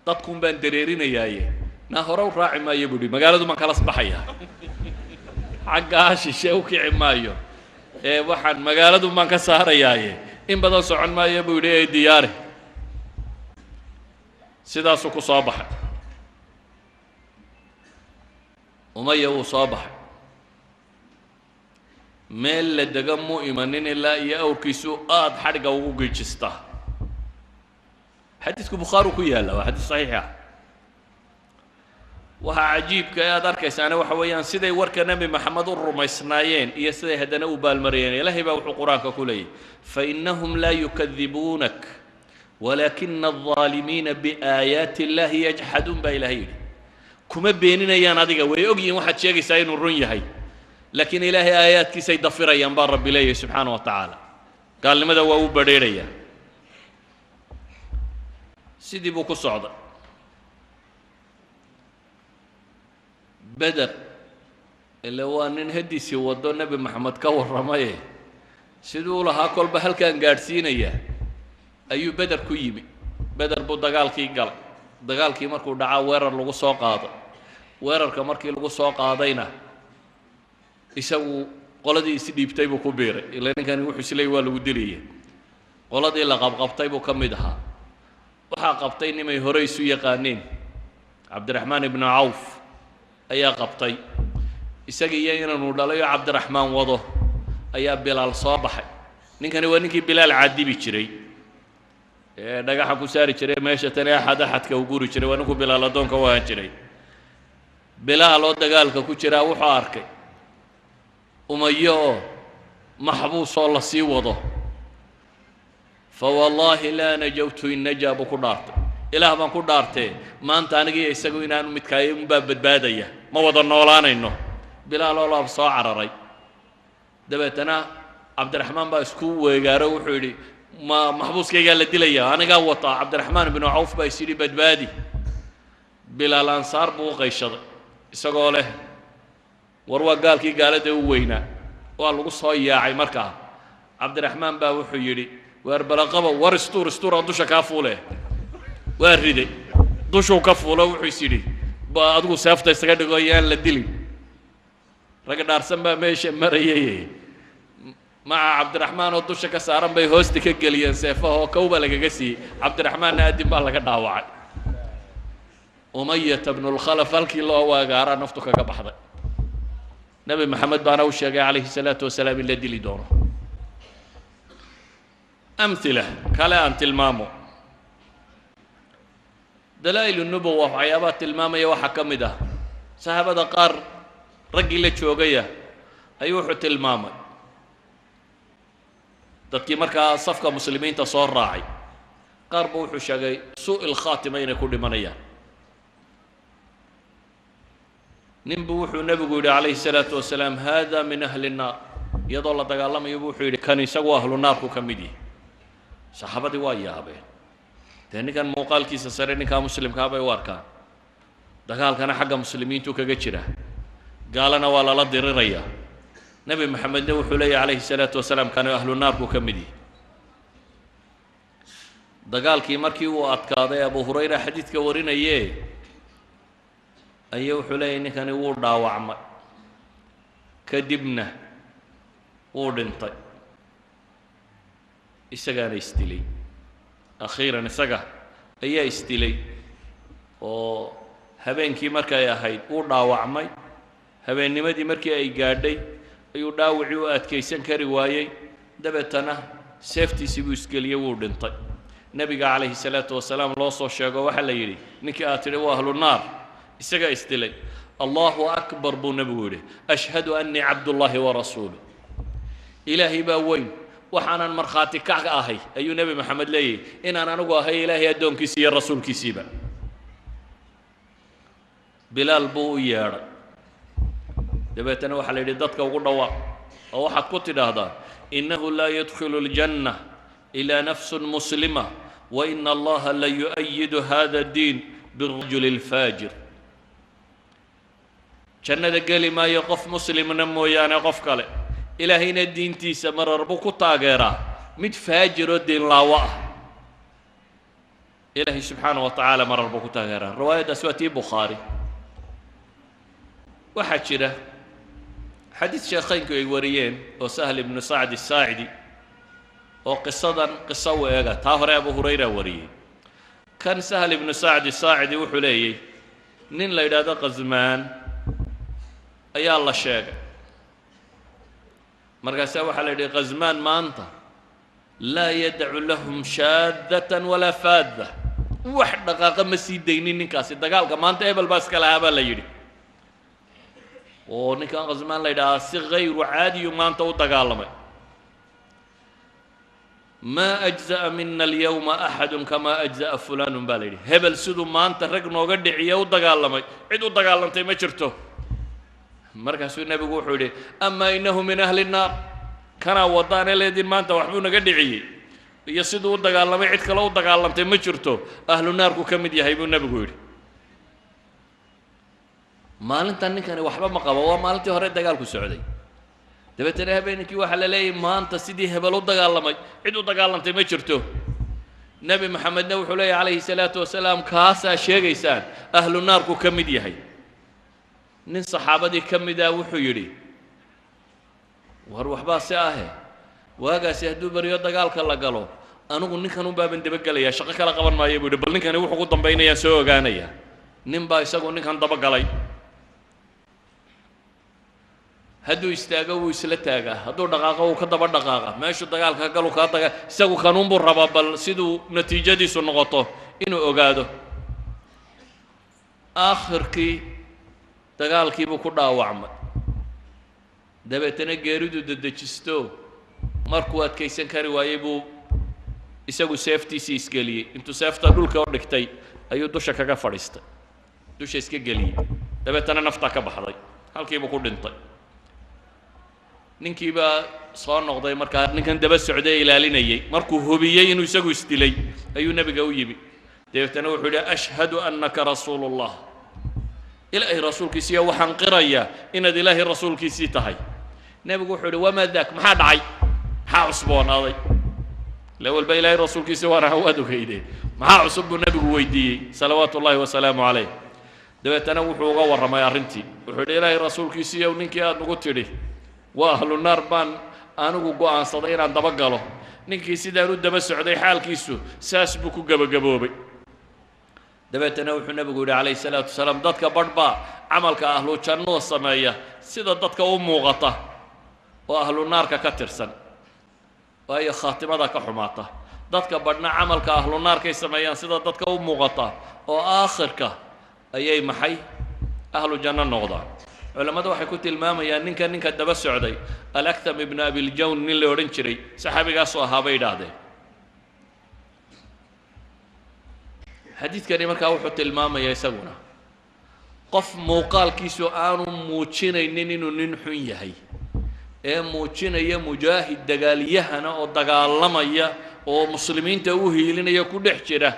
dadkuun baan dareerinayaaye naa hore u raaci maayo, buu yidhi. Magaaladu baan kala baxayaa, xaggaa shishe u kici maayo ee waxaan magaaladun baan ka saarayaaye in badan socon maayo, buu yidhi, ee diyaari. Sidaasuu ku soo baxay Umaya. Wuu soo baxay, meel la dega muu imanin ilaa iyo awrkiisu aada xadhigga ugu giijistaa. Xadiidku Bukhaari ku yaalla, waa xadiis saxiix ah. Waxaa cajiibka ee aad arkaysaana waxa weeyaan siday warka Nebi Maxamed u rumaysnaayeen iyo siday haddana u baalmarayeen. Ilaahay baa wuxuu Qur-aanka ku leeyahy, fainahum laa yukadibuunak walaakina aldaalimiina biaayaati illahi yajxaduun, baa Ilahay yidhi. Kuma beeninayaan adiga, way ogyihiin waxaad sheegaysaa inuu run yahay, laakiin Ilaahay aayaadkiisay dafirayaan, baa Rabbi leeyahay subxaana wa tacaala. Gaalnimada waa u badrheerayaa. Sidii buu ku socday. Beder ile waa nin hadiisii waddo Nebi Maxamed ka warramaye, siduu lahaa kolba halkaan gaadhsiinaya ayuu Beder ku yimi. Beder buu dagaalkii galay. Dagaalkii markuu dhacaa weerar lagu soo qaaday. Weerarka markii lagu soo qaadayna isagu qoladii isdhiibtay buu ku biiray, ila ninkani wuxuu isleeyay waa lagu dilaya. Qoladii la qabqabtay buu ka mid ahaa. Waxaa qabtay nimay hore isu yaqaaneen, Cabdiraxmaan ibnu Cawf ayaa qabtay, isaga iyo inaanu dhalay oo Cabdiraxmaan wado ayaa Bilaal soo baxay. Ninkani waa ninkii Bilaal cadibi jiray ee dhagaxa ku saari jiray meesha tani, axad axadka u guri jiray, waa ninkuu Bilaal addoonka u ahaan jiray. Bilaal oo dagaalka ku jiraa wuxuu arkay Umayo oo maxbuus oo la sii wado. Fa wallaahi laa najawtu in najaa, buu ku dhaartay. Ilaah baan ku dhaartee, maanta anigiiyo isagu inaanu midkaayo unbaa badbaadaya, ma wada noolaanayno. Bilaal oo laab soo cararay. Dabeetana Cabdiraxmaan baa isku weegaaro, wuxuu yidhi, ma maxbuuskaygaa la dilaya? Anigaa wataa. Cabdiraxmaan ibnu Cawf baa is yidhi badbaadi. Bilaal Ansaar buu u qayshaday isagoo leh, war waa gaalkii gaalada u weynaa. Waa lagu soo yaacay. Markaa Cabdiraxmaan baa wuxuu yidhi, waar balaqaba, war istuur istuur aan dusha kaa fuule. Waa riday, dushuu ka fuulo. Wuxuu is yidhi, ba adigu seefta isaga dhigo, yaan la dilin. Rag dhaarsan baa meesha marayay. Maca Cabdiraxmaan oo dusha ka saaran bay hoosta ka geliyeen seefaha oo kow baa lagaga siiyey. Cabdiraxmaanna addin baa laga dhaawacay. Umayata bnulkhalaf halkii loo waagaaraa naftu kaga baxday. Nebi Maxamed baana u sheegay calayhi salaatu wasalaam in la dili doono. Amhila kale aan tilmaamo, dalaa'il nubuwa waxyaabaha tilmaamaya waxaa ka mid ah, saxaabada qaar raggii la joogaya ayuu wuxuu tilmaamay dadkii markaa safka muslimiinta soo raacay qaar ba wuxuu sheegay suu'i lkhaatima inay ku dhimanayaan. Nin buu wuxuu nebigu yidhi calayhi salaatu wasalaam, hada min ahli الnaar. Iyadoo la dagaalamayo bu wuxuu yidhi, kan isagu ahlu naarku ka mid yihi. Saxaabadii waa yaabeen. Dee ninkan muuqaalkiisa sare ninkaa muslimkaa bay u arkaan, dagaalkana xagga muslimiintu kaga jira, gaalana waa lala dirirayaa, Nebi Maxamedna wuxuu leeyahy calayhi salaatu wasalaam, kani ahlu naarku ka mid yihi. Dagaalkii markii uu adkaaday, Abu Hurayra xadiidka warinaye ayaa wuxuu leeyahy, ninkani wuu dhaawacmay, kadibna wuu dhintay, isagaana isdilay. Akhiiran isaga ayaa isdilay oo habeenkii markay ahayd wuu dhaawacmay. Habeennimadii markii ay gaadhay ayuu dhaawacii u adkaysan kari waayey, dabeetana seeftiisii buu isgeliyey, wuu dhintay. Nebiga calayhi salaatu wasalaam loo soo sheego, waxaa la yidhi, ninkii aad tidhi waa ahlu naar isagaa isdilay. Allahu akbar, buu nebigu yidhi, ashhadu annii cabdullaahi wa rasuuluh. Ilaahay baa weyn, Waxaanan markhaati ka ahay, ayuu Nebi Maxamed leeyahy, inaan anigu ahay Ilaahay addoonkiisii iyo rasuulkiisiiba. Bilaal buu u yeedhay. Dabeetana waxaa la yidhi, dadka ugu dhawaaq oo waxaad ku tidhaahdaa: إنه لا يدخل الجنة إلا نفس مسلمة، وإن الله ليؤيد هذا الدين بالرجل الفاجر. Jannada geli maayo qof muslimna mooyaane qof kale, Ilaahayna diintiisa marar buu ku taageeraa mid faajir oo diinlaawo ah. Ilaahay subxaana wa tacaala marar buu ku taageeraa. Riwaayaddaas waa tii Bukhaari. Waxaa jira xadiid sheekhaynku ay wariyeen oo Sahl ibnu Sacd Saacidi oo qisadan qiso u eega. Taa hore Abu Hurayra wariyey. Kan Sahl ibnu Sacdi Saacidi wuxuu leeyay, nin la yidhaahdo Qasmaan ayaa la sheegay. Markaasaa waxaa la yidhi, Qasmaan maanta لا يدع لهم شاذة ولا فاذة, wax dhaqaaqa ma sii daynin ninkaasi. Dagaalka maanta ebel baa iska lahaa, baa la yidhi, oo ninkan Qasmaan la yidhaahdaa si hayru caadiyu maanta u dagaalamay. ما أجزأ منا اليوم أحد كما أجزأ فلان, baa la yidhi. Hebel siduu maanta rag nooga dhiciye u dagaalamay, cid u dagaalantay ma jirto. Markaasuu nebigu wuxuu yidhi: أما إنه من أهل النار. Kanaa wadaane leedin maanta waxbuu naga dhiciyey iyo siduu u dagaalamay cid kale u dagaalantay ma jirto, ahlu naarku ka mid yahay, buu nebigu yidhi. Maalintan ninkani waxba ma qabo, waa maalintii hore dagaalku socday. Dabeetana habeenkii waxaa la leeyahy, maanta sidii hebel u dagaalamay cid u dagaalantay ma jirto. Nebi Maxamedna wuxuu leeyahy calayhi salaatu wasalaam, kaasaa sheegaysaan ahlu naarku ka mid yahay. Nin saxaabadii ka mid ah wuxuu yidhi, war waxbaa si ahe, waagaasi hadduu baryo dagaalka la galo, anigu ninkan un baaban dabagelayaa, shaqo kala qaban maayo, buu yidhi. Bal ninkani wuxuu ku dambaynayaan soo ogaanaya. Nin baa isagu ninkan dabagalay. Hadduu istaago wuu isla taagaa, hadduu dhaqaaqo wuu ka daba dhaqaaqa, meeshuu dagaalka galu kaa daga. Isagu kanuunbuu rabaa bal siduu natiijadiisu noqoto inuu ogaado. Aakhirkii dagaalkiibuu ku dhaawacmay. Dabeetana geeridu dedejisto. Markuu adkaysan kari waayey buu isagu seeftiisii isgeliyey. Intuu seefta dhulka u dhigtay ayuu dusha kaga fadhiistay, dusha iska geliyey. Dabeetana naftaa ka baxday, halkiibuu ku dhintay. Ninkii baa soo noqday. Markaa ninkan daba socday ee ilaalinayay, markuu hubiyey inuu isagu isdilay, ayuu nebiga u yimi. Dabeetana wuxuu yidhi: أشهد أنك رسول الله. Ilaahay rasuulkiisiiyo waxaan qirayaa inaad Ilaahay rasuulkiisii tahay. Nebigu wuxuu yidhi: وما ذاك? Maxaa dhacay? Maxaa cusboonaaday? Ila walba Ilaahay rasuulkiisi waana, waad ogeyde, maxaa cusub, buu nebigu weydiiyey salawaatu ullahi wasalaamu calayh. Dabeetana wuxuu uga warramay arrintii. Wuxuu yidhi: Ilaahay rasuulkiisiiyow, ninkii aad nagu tidhi waa ahlu naar baan anigu go'aansaday inaan daba galo. Ninkii sidaan u daba socday xaalkiisu saas buu ku gebagaboobay. Dabeetana wuxuu nebigu yidhi calayhi salaatu wasalaam: dadka badh baa camalka ahlu jannada sameeya sida dadka u muuqata oo ahlu naarka ka tirsan, waayo khaatimada ka xumaata. Dadka badhna camalka ahlu naarkay sameeyaan sida dadka u muuqata oo aakhirka ayay maxay ahlu janno noqdaan. Culammadu waxay ku tilmaamayaan ninka daba socday Alaktham ibnu Abiljawn nin la odhan jiray, saxaabigaasoo ahaa, bay idhaahdeen. Xadiidkani markaa wuxuu tilmaamayaa isaguna qof muuqaalkiisu aanu muujinaynin inuu nin xun yahay ee muujinaya mujaahid dagaalyahana oo dagaalamaya oo muslimiinta u hiilinaya ku dhex jira,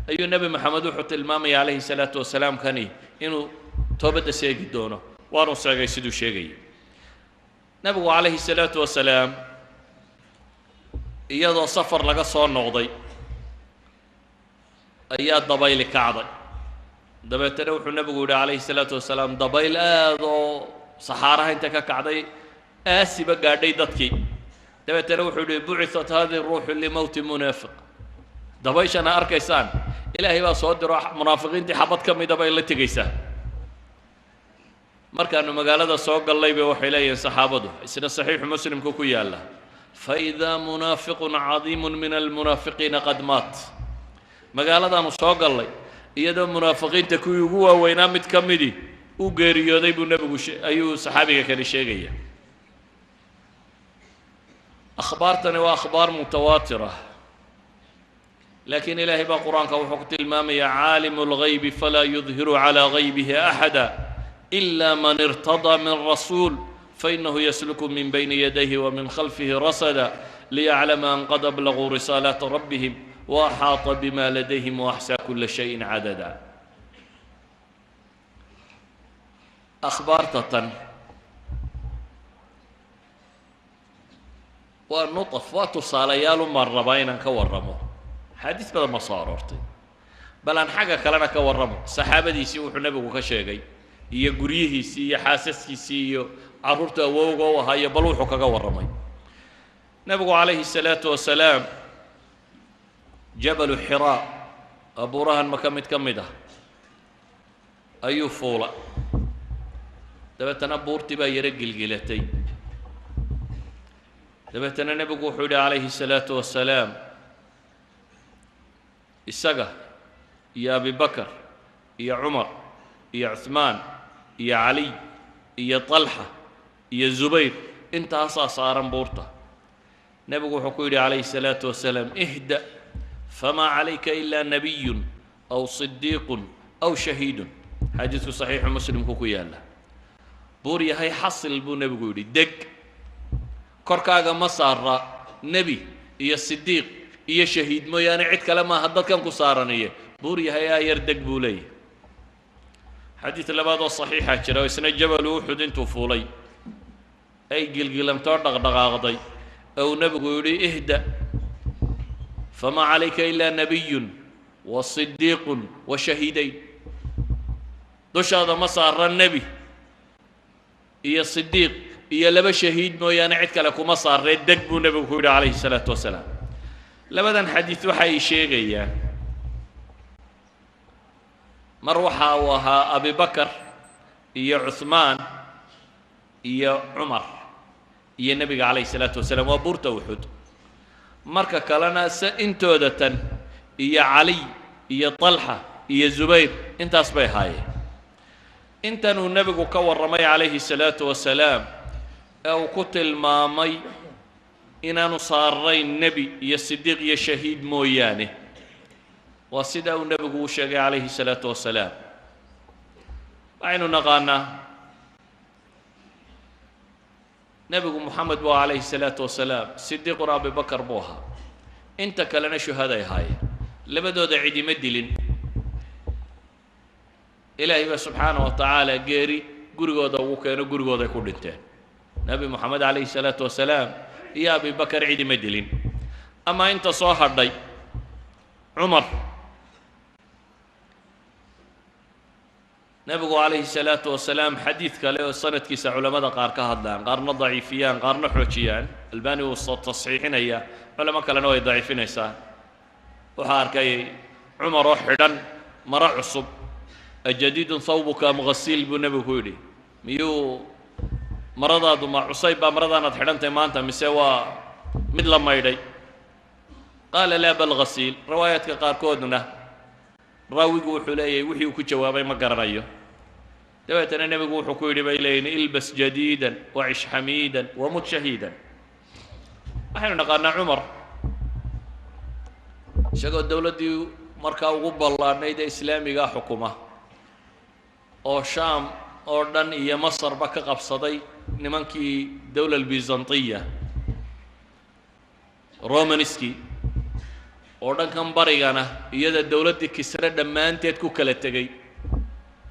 ayuu Nebi Maxamed wuxuu tilmaamaya calayhi salaatu wasalaam kani inuu toobadda seegi doono. Waanuu sheegay siduu sheegayay nebigu calayhi salaatu wasalaam. Iyadoo safar laga soo noqday ayaa dabayli kacday. Dabeetana wuxuu nebigu yidhi calayhi salaatu wasalaam, dabayl aad oo saxaaraha inta ka kacday aasiba gaadhay dadkii. Dabeetana wuxuu yidhi: بعثت هذه الروح لموت منافق. Dabayshana arkaysaan Ilaahay baa soo diro, munaafiqiintii xabad ka mida bay la tegaysaa. Markaanu magaalada soo gallay bay waxay leeyihiin saxaabadu, isna Saxiixu Muslimku ku yaalla: فإذا منافق عظيم من المنافقين قد مات. Magaaladaanu soo gallay iyadoo munaafiqiinta kuwii ugu waaweynaa mid ka midi u geeriyooday, buu nebigu ayuu saxaabiga kani sheegaya. Akhbaartani waa akhbaar mutawaatira, laakiin Ilaahay baa Qur-aanka wuxuu ku tilmaamayaa: caalimu اlgaybi falaa yudhiru calىa gaybihi axada ila man irtadaa min rasuul fainahu yasluku min bayni yadayhi wa min khalfihi rasada liyaclama an qad ablaguu risaalaata rabbihim wa axaata bima ladayhim waaxsaa kula shayin cadada. Akhbaarta tan waa nutaf, waa tusaalayaal umaan rabaa inaan ka warramo. Axaadiis badan ma soo aroortay, bal aan xagga kalena ka warramo. Saxaabadiisii wuxuu nebigu ka sheegay, iyo guryihiisii iyo xaasaskiisii iyo carruurta awowga u ahaa, iyo bal wuxuu kaga warramay nebigu calayhi الsalaatu wasalaam. Jabalu Xiraa, abuurahan maka mid ka mid ah, ayuu fuula. Dabeetana buurtii baa yaro gilgilatay. Dabeetana nebigu wuxuu yidhi calayhi الsalaatu wasalaam, isaga iyo Abibakar iyo Cumar iyo Cuثmaan iyo Caliy iyo طalxa iyo Zubayr, intaasaa saaran buurta. Nebigu wuxuu ku yidhi calayhi الsalaatu wasalaam: ihda, famaa calayka ila nabiyun aw صidiiqun aw shahiidun. Xadiidku saxiixu Muslimku ku yaalla. Buur yahay, xasil, buu nebigu yidhi, deg, korkaaga ma saara nebi iyo sidiiq iyo shahiid mooyaane, cid kale maaha dadkan ku saaraniye, buur yahay aa yar deg, buu leeyahy. Xadiid labaad oo saxiixa jira oo isna jabalu Uxud intuu fuulay ay gilgilantoo dhaqdhaqaaqday ee uu nebigu yidhi: ihda, famaa calayka ilaa nabiyun wa sidiiqun wa shahiidayn. Dushaada ma saara nebi iyo sidiiq iyo laba shahiid mooyaane, cid kale kuma saaree, deg, buu nebigu ku yidhi calayhi salaatu wasalaam. Labadan xadiid waxa ay sheegayaan, mar waxa uu ahaa Abibakar iyo Cuثmaan iyo Cumar iyo nebiga calayhi salaatu wasalaam, waa buurta Uxud. Marka kalena se intooda tan iyo Caliy iyo طalxa iyo Zubayr, intaas bay ahaayeen. Intanuu nebigu ka warramay calayhi salaatu wasalaam ee uu ku tilmaamay inaanu saarayn nebi iyo sidiiq iyo shahiid mooyaane, waa sida uu nebigu u sheegay calayhi salaatu wasalaam. Waxaynu naqaanaa nebigu Moxamed bu calayhi salaatu wasalaam, sidiiquna Abibakar buu ahaa, inta kalena shuhaday ahaayeen. Labadooda cidima dilin, Ilaahay baa subxaana wa tacaala geeri gurigooda ugu keeno, gurigooday ku dhinteen. Nebi Moxamed calayhi salaatu wasalaam iyo Abibakar cidima dilin. Ama inta soo hadhay, Cumar, nebigu calayhi salaatu wasalaam xadiid kale oo sanadkiisa culamada qaar ka hadlaan, qaarna daciifiyaan, qaarna xoojiyaan, Albani wuu soo tasxiixinaya, culamo kalena way daciifinaysaa. Waxaa arkay Cumar oo xidhan maro cusub. Ajadiidun thawbuka am ghasiil, buu nebigu ku yidhi. Miyuu maradaadu ma cusayb baa maradaanaad xidhantahay maanta, mise waa mid la maydhay? Qaala: laa, bal ghasiil. Riwaayaadka qaarkoodna raawigu wuxuu leeyahay wixii uu ku jawaabay ma garanayo. Dabeetana nebigu wuxuu ku yidhi, bay leeyihin, ilbas jadiidan wacish xamiidan wamut shahiidan. Waxaynu naqaanaa Cumar isagoo dowladdii markaa ugu ballaadhnayd ee islaamigaa xukuma, oo Shaam oo dhan iyo Masarba ka qabsaday nimankii dowla albizantiya, Romanski oo dhankan barigana iyada dowladdii Kisre dhammaanteed ku kala tegey.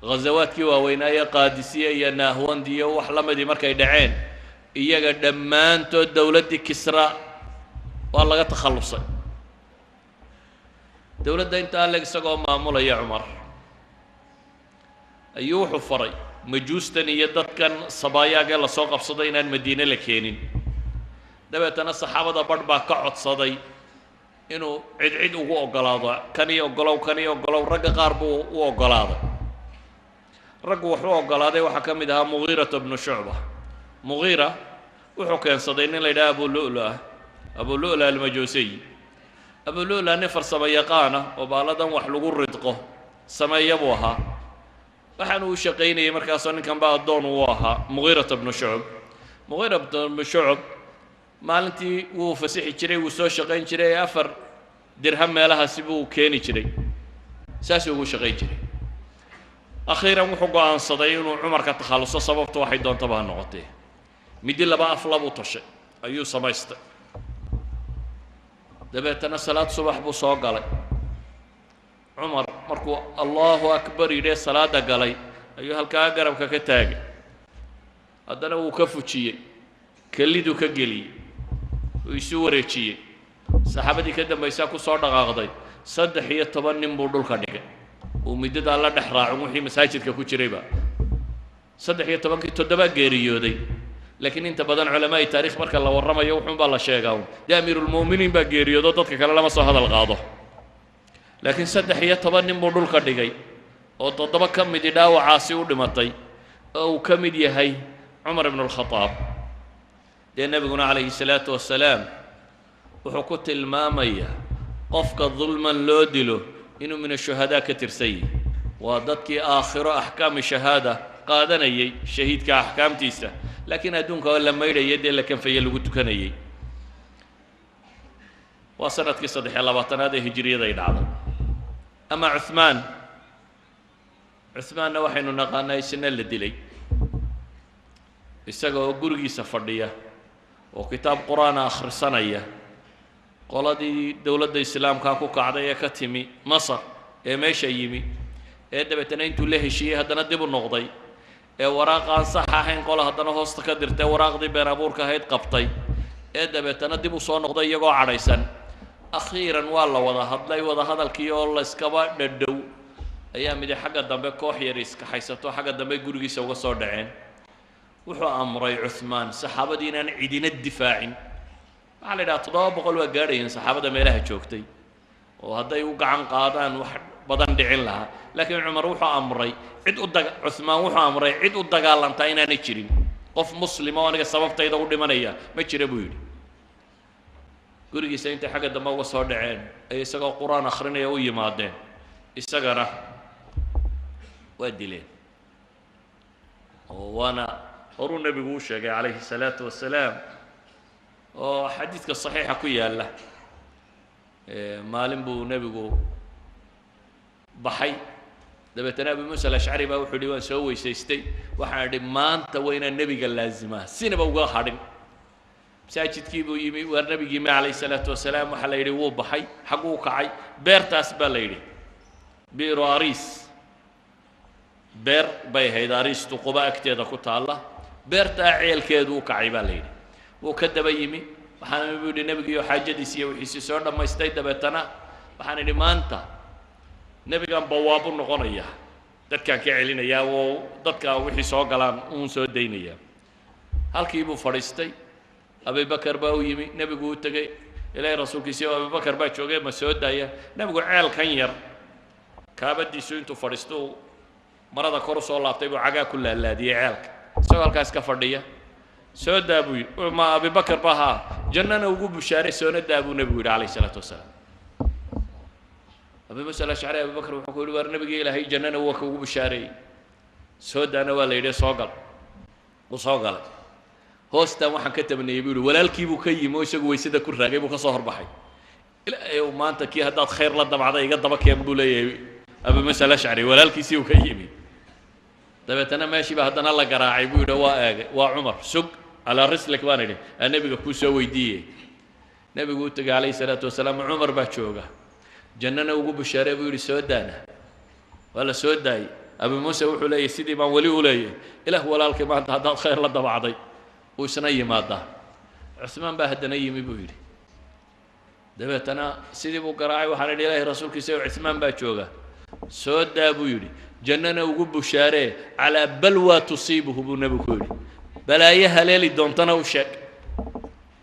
Ghazawaadkii waaweynaaye Qaadisiye iyo Nahwandi iyo wax la midii markay dhaceen, iyaga dhammaantood dowladdii Kisra waa laga takhallusay. Dowladda intaa leg isagoo maamulaya Cumar ayuu wuxuu faray majuustan iyo dadkan sabaayaagee lasoo qabsaday inaan Madiine la keenin. Dabeetana saxaabada barh baa ka codsaday inuu cid cid ugu oggolaado, kanii oggolow, kanii oggolow. Ragga qaar buu u oggolaaday. Raggu wuxuu oggolaaday waxaa ka mid ahaa Mugiirata bnu Shucba. Mugiira wuxuu keensaday nin la yidhaha Abu Lu'lu'a, Abu Lu'la almajuusiy. Abu Lu'la nin farsamo yaqaana oo baaladan wax lagu ridqo sameeya buu ahaa. Waxaanu u shaqaynayay markaasoo ninkan ba addoon uu ahaa Mugiirata bnu Shucb. Mugiira bnu Shucb Maalintii wuu fasixi jiray, wuu soo shaqayn jiray, 4 dirham meelahaasi buu keeni jiray, saasuu ugu shaqayn jiray. Akhiiran wuxuu go'aansaday inuu Cumar ka takhalluso, sababtu waxay doontaba ha noqotee. Midi laba af labuu toshay ayuu samaystay. Dabeetana salaad subax buu soo galay. Cumar markuu "Allahu akbar" yidhee salaadda galay ayuu halkaa garabka ka taagay. Haddana wuu ka fujiyey, keliduu ka geliyey, uu isu wareejiyey. Saxaabadii ka dambaysaa ku soo dhaqaaqday. 13 nin buu dhulka dhigay, uu middadaa la dhex raacin wixii masaajidka ku jirayba. 13-kii toddobaa geeriyooday, laakiin inta badan culamaai taarikh marka la warramayo wuxuun baa la sheegaa un dee amiirulmu'miniin baa geeriyoodo, dadka kale lama soo hadal qaado. Laakiin 13 nin buu dhulka dhigay oo 7 ka midi dhaawacaasi u dhimatay, oo uu ka mid yahay Cumar ibnu alkhadaab. Dee nebiguna calayhi salaatu wasalaam wuxuu ku tilmaamayaa qofka dulman loo dilo inuu min ashuhadaa ka tirsan yihi. Waa dadkii aakhiro axkaami shahaada qaadanayay, shahiidka axkaamtiisa, laakiin adduunka oo la maydhaya, dee la kanfaye, lagu tukanayay. Waa sanadkii 23aad ee hijriyada ay dhacday. Ama Cuhmaan, Cuhmaanna waxaynu naqaanaa isna la dilay isaga oo gurigiisa fadhiya oo kitaab qur-aana akhrisanaya. Qoladii dowladda islaamkaa ku kacday ee ka timi Masar ee meesha yimi ee dabeetana intuu la heshiiyey haddana dib u noqday, ee waraaqaan sax ahayn qola haddana hoosta ka dirtay, waraaqdii been abuurka ahayd qabtay, ee dabeetana dib u soo noqday iyagoo cadhaysan. Akhiiran waa la wada hadlay. Wada hadalkii oo layskaba dhadhow ayaa midi xagga dambe koox yar iskaxaysato, xagga dambe gurigiisa uga soo dhaceen. Wuxuu amray Cuhmaan saxaabadii inaan cidina difaacin. Waxaa la yidhaha 700 waa gaadhayeen saxaabada meelaha joogtay, oo hadday u gacan qaadaan wax badan dhicin lahaa. Laakiin Cumar wuxuu amray cid u daga Cuhmaan wuxuu amray cid u dagaalantaa inaanay jirin. "Qof muslima oo aniga sababtayda u dhimanaya ma jira," buu yidhi. Gurigiisa intay xagga dambe uga soo dhaceen ay isagoo qur-aan akhrinaya u yimaadeen, isagana waa dileen. Oo waana horuu nebigu u sheegay calayhi salaatu wasalaam, oo xadiidka saxiixa ku yaalla. Maalin buu nebigu baxay. Dabeetana Abi Muusa Alashcari baa wuxuu yihi: "Waan soo weysaystay, waxaan idhi maanta waa inaan nebiga laazimaa, sinaba uga hadhin." Masaajidkii buu yimi. Waar nebigii ma calayhi salaatu wasalaam? Waxaa la yidhi wuu baxay. Xagguu u kacay? Beertaas baa la yidhi, Bi'ru Aris. Beer bay ahayd Ariistu, Quba agteeda ku taalla. Beertaa ceelkeedu u kacay baa la yidhi. Wuu ka daba yimi. Waxaana buu yidhi nebigiiyo xaajadiisi iyo wixiisii soo dhammaystay. Dabeetana waxaan idhi maanta nebigan bawaabu noqonaya, dadkaan ka celinayaa oo dadka wixii soo galaan uun soo daynaya. Halkii buu fadhiistay. Abibakar baa u yimi. Nebigu u tegey: "Ilaahay rasuulkiisii oo Abibakar baa joogay, ma soo daaya?" Nebigu ceelkan yar kaabadiisu intuu fadhiisto uu marada kor usoo laabtay buu cagaa ku laalaadiyey ceelka, isagoo halkaas ka fadhiya. "Soo daa," buu yidhi. "Ma Abibakar ba? Haa, jannana ugu bushaaray, soona daa," buu nebigu yidhi calayhi salaatu wasalaam. Abi Muusa Alashcari Abibakar wuxuu ku yidhi: "Waar nebigii Ilaahay jannana waa ka ugu bushaareeyey, soo daana waa la yidhi, soo gal." Wuu soo galay. "Hoostaan waxaan ka tabanayay," buu yidhi, walaalkii buu ka yimi oo isagu waysada ku raagay buu ka soo horbaxay. "Ilaahay ow, maanta kii haddaad khayr la damacday iga daba keen," buu leeyahay Abi Muusa Alashcari. Walaalkiisii uu ka yimi. Dabeetana meeshii baa haddana la garaacay, buu yidhi. Waa eegay, waa Cumar. "Sug, calaa rislik," baan idhi, "aa nebiga kuu soo weydiiyey." Nebigu u tegay calayhi salaatu wasalaam. "Cumar baa jooga, jannana ugu bushaarey," buu yidhi, "soo daana." Waa la soo daayey. Abi Muuse wuxuu leeyahy: "Sidii baan weli u leeyahy, Ilaah walaalkay maanta haddaad khayr la dabacday uu isna yimaadaa." Cuhmaan baa haddana yimi, buu yidhi. Dabeetana sidii buu garaacay. Waxaan idhi: "Ilaahay rasuulkiisa o Cuhmaan baa jooga, soo daa," buu yidhi, "jannana ugu bushaaree. Calaa balwa tusiibuhu," buu nebigu ku yidhi, "balaayo haleeli doontana u sheeg."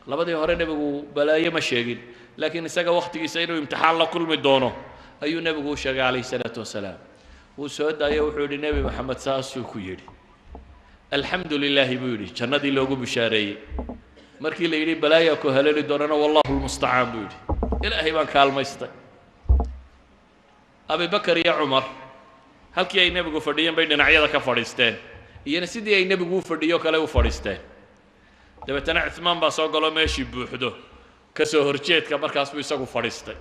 Labadii hore nebigu balaayo ma sheegin, laakiin isaga wakhtigiisa inuu imtixaan la kulmi doono ayuu nebigu u sheegay calayhi salaatu wasalaam. Wuu soo daayo. Wuxuu yidhi: "Nebi Maxamed saasuu ku yidhi." "Alxamdu lilaahi," buu yidhi, jannadii loogu bishaareeyey. Markii la yidhi balaayaa ku haleeli doonana, "Wallahu lmustacaan," buu yidhi, "Ilaahay baan kaalmaystay." Abibakar iyo Cumar halkii ay nebigu fadhiyeen bay dhinacyada ka fadhiisteen, iyana sidii ay nebigu u fadhiyo kale u fadhiisteen. Dabeetana Cuhmaan baa soo galo, meeshii buuxdo ka soo horjeedka, markaas buu isagu fadhiistay.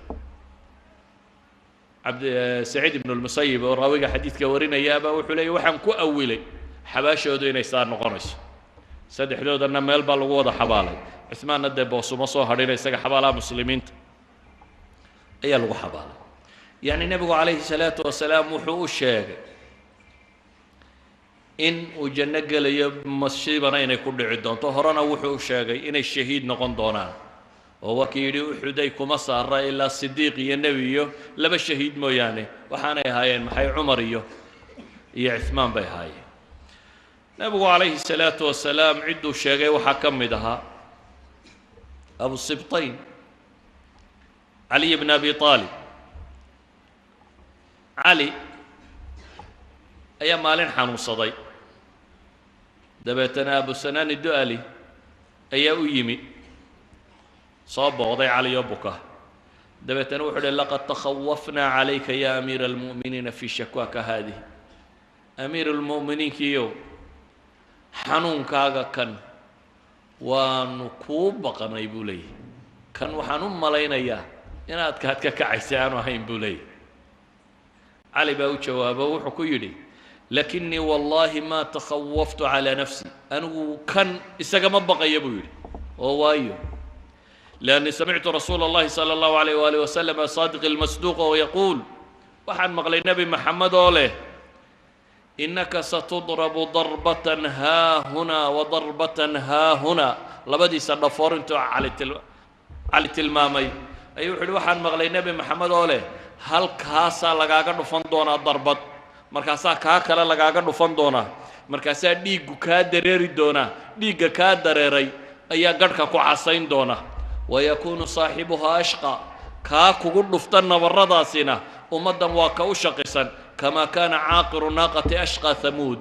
Cabd Saciid ibnu Lmusayib oo raawiga xadiidka warinayaabaa wuxuu leeyay, waxaan ku awilay xabaashoodu inay saa noqonayso. Saddexdoodana meel baa lagu wada xabaalay. Cuhmaanna dee boosuma soo hadhina, isaga xabaalaha muslimiinta ayaa lagu xabaalay. Yacni nebigu calayhi salaatu wasalaam wuxuu u sheegay in uu janno gelayo, masiibana inay ku dhici doonto. Horena wuxuu u sheegay inay shahiid noqon doonaan, oo waa kii yidhi, Uxuday kuma saara ilaa sidiiq iyo nebi iyo laba shahiid mooyaane. Waxaanay ahaayeen maxay? Cumar iyo Cuhmaan bay ahaayeen. Nebigu calayhi salaatu wasalaam cidduu sheegay waxaa ka mid ahaa Abu Sibtayn Caliy bn Abi Aalib. Cali ayaa maalin xanuunsaday, dabeetana Abu Sanaani Du'ali ayaa u yimi, soo booqday Cali oo buka. Dabeetana wuxuu uhi, "Laqad takhawafnaa calayka ya amiira almu'miniina fi shakwaaka haadihi. Amiir almu'miniinkiiyow, xanuunkaaga kan waanu kuu baqnay," buu leeyahy. "Kan waxaan u malaynayaa inaad kaad ka kacaysa aanu ahayn," buu leeyahy. Cali baa u jawaabo, wuxuu ku yidhi, "Lakinii wallahi ma takhawaftu calaa nafsi, anigu kan isagama baqaya," buu yidhi, oo waayo, "liannii samictu rasuula allahi sala allahu alayh waaalih wasalam saadiq almasduuq oo yaquul, waxaan maqlay Nebi Maxamed oo leh, innaka satudrabu darbatan haahunaa wa darbatan haahunaa." Labadiisa dhafoor intuu Cali tilmaamay ayuu wuxu uhi, "Waxaan maqlay Nebi Maxamed oo leh, halkaasaa lagaaga dhufan doonaa darbad, markaasaa kaa kale lagaaga dhufan doonaa, markaasaa dhiiggu kaa dareeri doonaa, dhiigga kaa dareeray ayaa garhka ku casayn doona, wayakuunu saaxibuhaa ashqa, kaa kugu dhufta nabaradaasina ummaddan waa ka u shaqisan, kamaa kaana caaqiru naaqati ashqa Hamuud."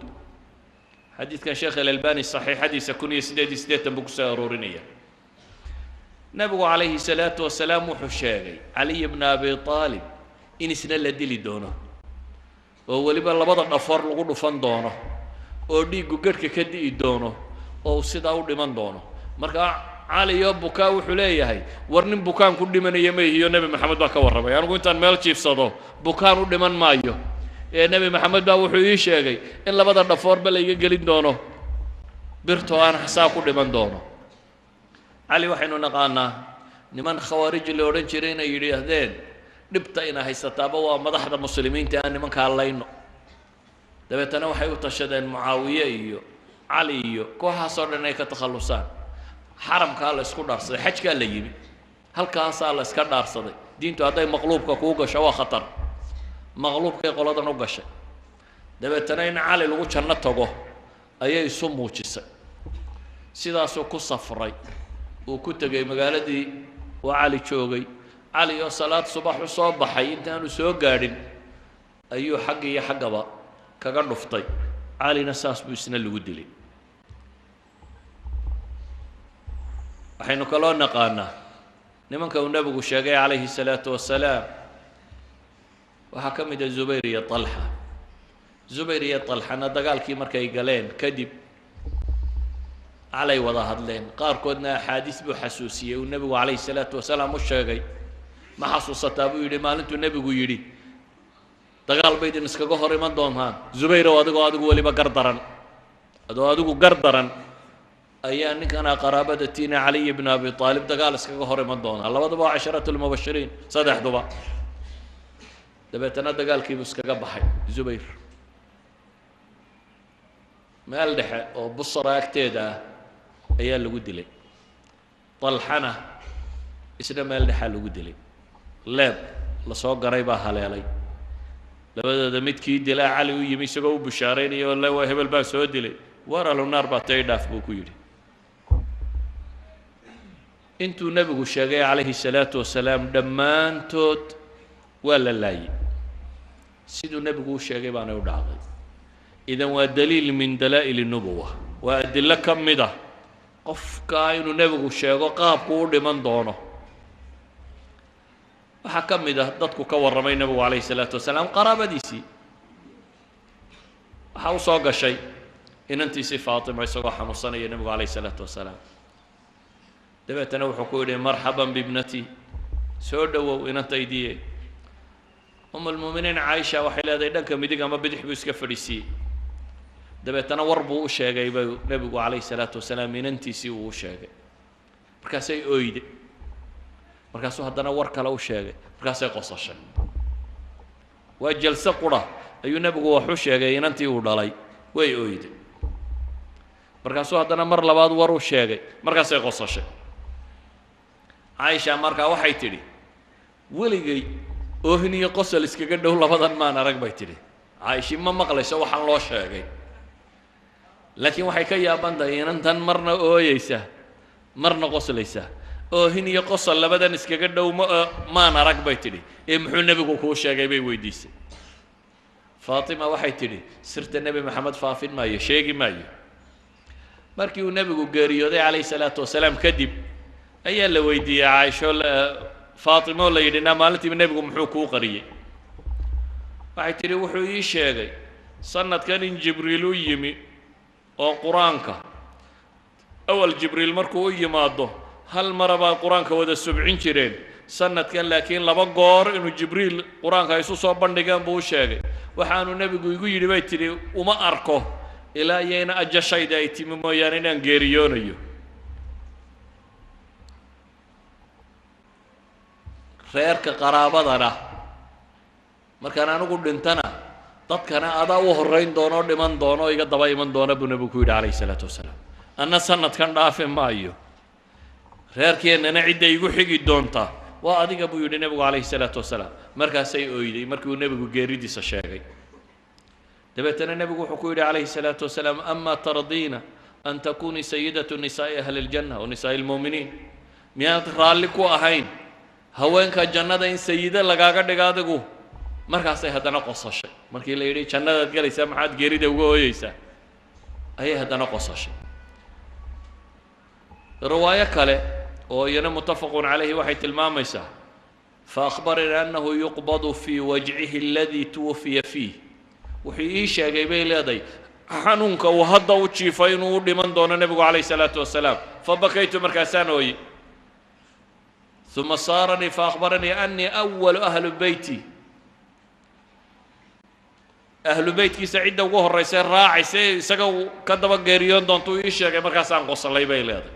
Xadiidkan Sheekh Alalbani saxiixadiisa 1088 buu kusoo aroorinaya. Nebigu calayhi salaatu wasalaam wuxuu sheegay Caliy bna Abi Aalib in isna la dili doono, oo weliba labada dhafoor lagu dhufan doono, oo dhiiggu garhka ka di'i doono, oo uu sidaa u dhiman doono. Marka Cali oo bukaa wuxuu leeyahay, war nin bukaan ku dhimanaya ma ihiyo, Nebi Maxamed baa ka warramay. Anigu intaan meel jiifsado bukaan u dhiman maayo, ee Nebi Maxamed baa wuxuu ii sheegay in labada dhafoorba layga gelin doono birtoo aan xasaa ku dhiman doono. Cali waxaynu naqaanaa niman khawaarij la odhan jiray inay yidhaahdeen, dhibta ina haysataaba waa madaxda muslimiinta, aan nimankaa layno. Dabeetana waxay u tashadeen Mucaawiye iyo Cali iyo kooxaasoo dhan ay ka takhallusaan. Xaramkaa la isku dhaarsaday, xajkaa la yimi, halkaasaa la iska dhaarsaday. Diintu hadday maqluubka kuu gasho waa khatar. Maqluubkay qoladan u gashay. Dabeetana in Cali lagu janno tago ayay isu muujisay. Sidaasuu ku safray, uu ku tegay magaaladii uu Cali joogay. Cali oo salaad subax u soo baxay intaanu soo gaadhin ayuu xagga iyo xaggaba kaga dhuftay. Calina saas buu isna lagu dilay. Waxaynu kaloo naqaanaa nimanka uu nebigu sheegay calayhi salaatu wasalaam waxaa ka mid a Zubayr iyo Talxa. Zubayr iyo Talxana dagaalkii markay galeen kadib calay wada hadleen. Qaarkoodna axaadiis buu xasuusiyey uu nebigu calayhi salaatu wasalaam u sheegay. "Ma xasuusataa," buu yidhi, "maalintuu nebigu yidhi, dagaal baydin iskaga hor iman doontaan, Zubayrow, adigoo adigu weliba gar daran, adoo adigu gar daran ayaa ninkanaa qaraabada tiina Caliy bn Abi Aalib dagaal iskaga hor iman doonaa?" Labadaba waa casharatu lmubashiriin saddexduba. Dabeetana dagaalkiibuu iskaga baxay Zubayr. Meel dhexe oo Busra agteeda ah ayaa lagu dilay. Talxana isna meel dhexaa lagu dilay, leeb lasoo garay baa haleelay. Labadooda midkii dilaa Cali u yimi isagoo u bushaaraynaya oo le, "Waa hebel baan soo dilay." "Waar ahlu naar baa tay, dhaaf," buu ku yidhi. Intuu nebigu sheegay calayhi salaatu wasalaam dhammaantood waa la laayay, siduu nebigu u sheegay baanay u dhacday. Idan waa daliil min dalaa'il nubuwa, waa adilo ka mid ah qofkaa inuu nebigu sheego qaabku u dhiman doono. Waxaa ka mid ah dadku ka warramay nebigu calayhi salaatu wasalaam qaraabadiisii. Waxaa u soo gashay inantiisii Faatima isagoo xanuunsanaya nebigu calayhi salaatu wasalaam. Dabeetana wuxuu ku yidhi, "Marxaban bibnati, soo dhowow inantaydiye." Um almu'miniin Caaisha waxay leedahay, dhanka midig ama bidix buu iska fadhiisiiyey. Dabeetana war buu u sheegay buu nebigu calayhi salaatu wasalaam inantiisii uu u sheegay. Markaasay oyday. Markaasuu haddana war kale u sheegay, markaasay qosashay. Waa jalse qura ayuu nebigu wax u sheegay inantii uu dhalay, way oyday. Markaasuu haddana mar labaad war u sheegay, markaasay qosashay. Caaisha markaa waxay tidhi, "Weligay oohin iyo qosol iskaga dhow labadan maan arag," bay tidhi. Caa'ishi ma maqlayso waxaan loo sheegay, laakiin waxay ka yaaban tahay inantan marna ooyeysa, marna qoslaysa. "Oohin iyo qosol labadan iskaga dhow ma maan arag," bay tidhi. "Ee muxuu nebigu kuu sheegay?" bay weydiisay. Faatima waxay tidhi, "Sirta Nebi Maxamed faafin maayo, sheegi maayo." Markii uu nebigu geeriyooday calayhi salaatu wasalaam kadib ayaa la weydiiyey Caaisho, Faatimo la yidhi, "Na maalintiiba nebigu muxuu kuu qariyey?" Waxay tidhi, "Wuxuu ii sheegay sanadkan in Jibriil u yimi oo Qur-aanka awal Jibriil markuu u yimaado hal mara baa Qur-aanka wada subcin jireen, sanadkan laakiin laba goor inuu Jibriil Qur-aanka isu soo bandhigeen buu u sheegay. Waxaanu nebigu igu yidhi," bay tidhi, "uma arko ilaa iyayna ajashayda ay timi mooyaane inaan geeriyoonayo. Reerka qaraabadana markaan anigu dhintana, dadkana adaa u horrayn doono, dhiman doono o iga daba iman doona," buu nebigu ku yidhi calayhi salaatu wasalaam. "Anna sanadkan dhaafi maayo, reerkeennana cidda igu xigi doonta waa adiga," buu yidhi nebigu calayhi salaatu wasalaam. Markaasay oyday markii uu nebigu geeridiisa sheegay. Dabeetana nebigu wuxuu ku yidhi calayhi salaatu wasalaam, "Ama tardiina an takunii sayidatu nisaa'i ahli اljanna wa nisaa'i lmu'miniin? Miyaad raalli ku ahayn haweenka jannada in sayido lagaaga dhigo adigu?" Markaasay haddana qosashay. Markii la yidhi, "Jannadaad gelaysaa, maxaad geerida uga ooyeysaa?" ayay haddana qosashay. Riwaayo kale oo iyana muttafaqun calayhi waxay tilmaamaysaa, "Faأkhbaranii annahu yuqbadu fii wajcihi aladii tuwafiya fiih." Wuxuu ii sheegay, bay leedahay, xanuunka uu hadda u jiifay inuu u dhiman doono nebigu calayh salaatu wasalaam. "Fabakaytu," markaasaan ooyey. "Uma saaranii faأkhbaranii anii awalu ahlu beyti," ahlu beytkiisa cidda ugu horraysa raacaysa ee isaga uu ka daba geeriyoon doonto uu ii sheegay. "Markaasaan qoslay," bay leedahay.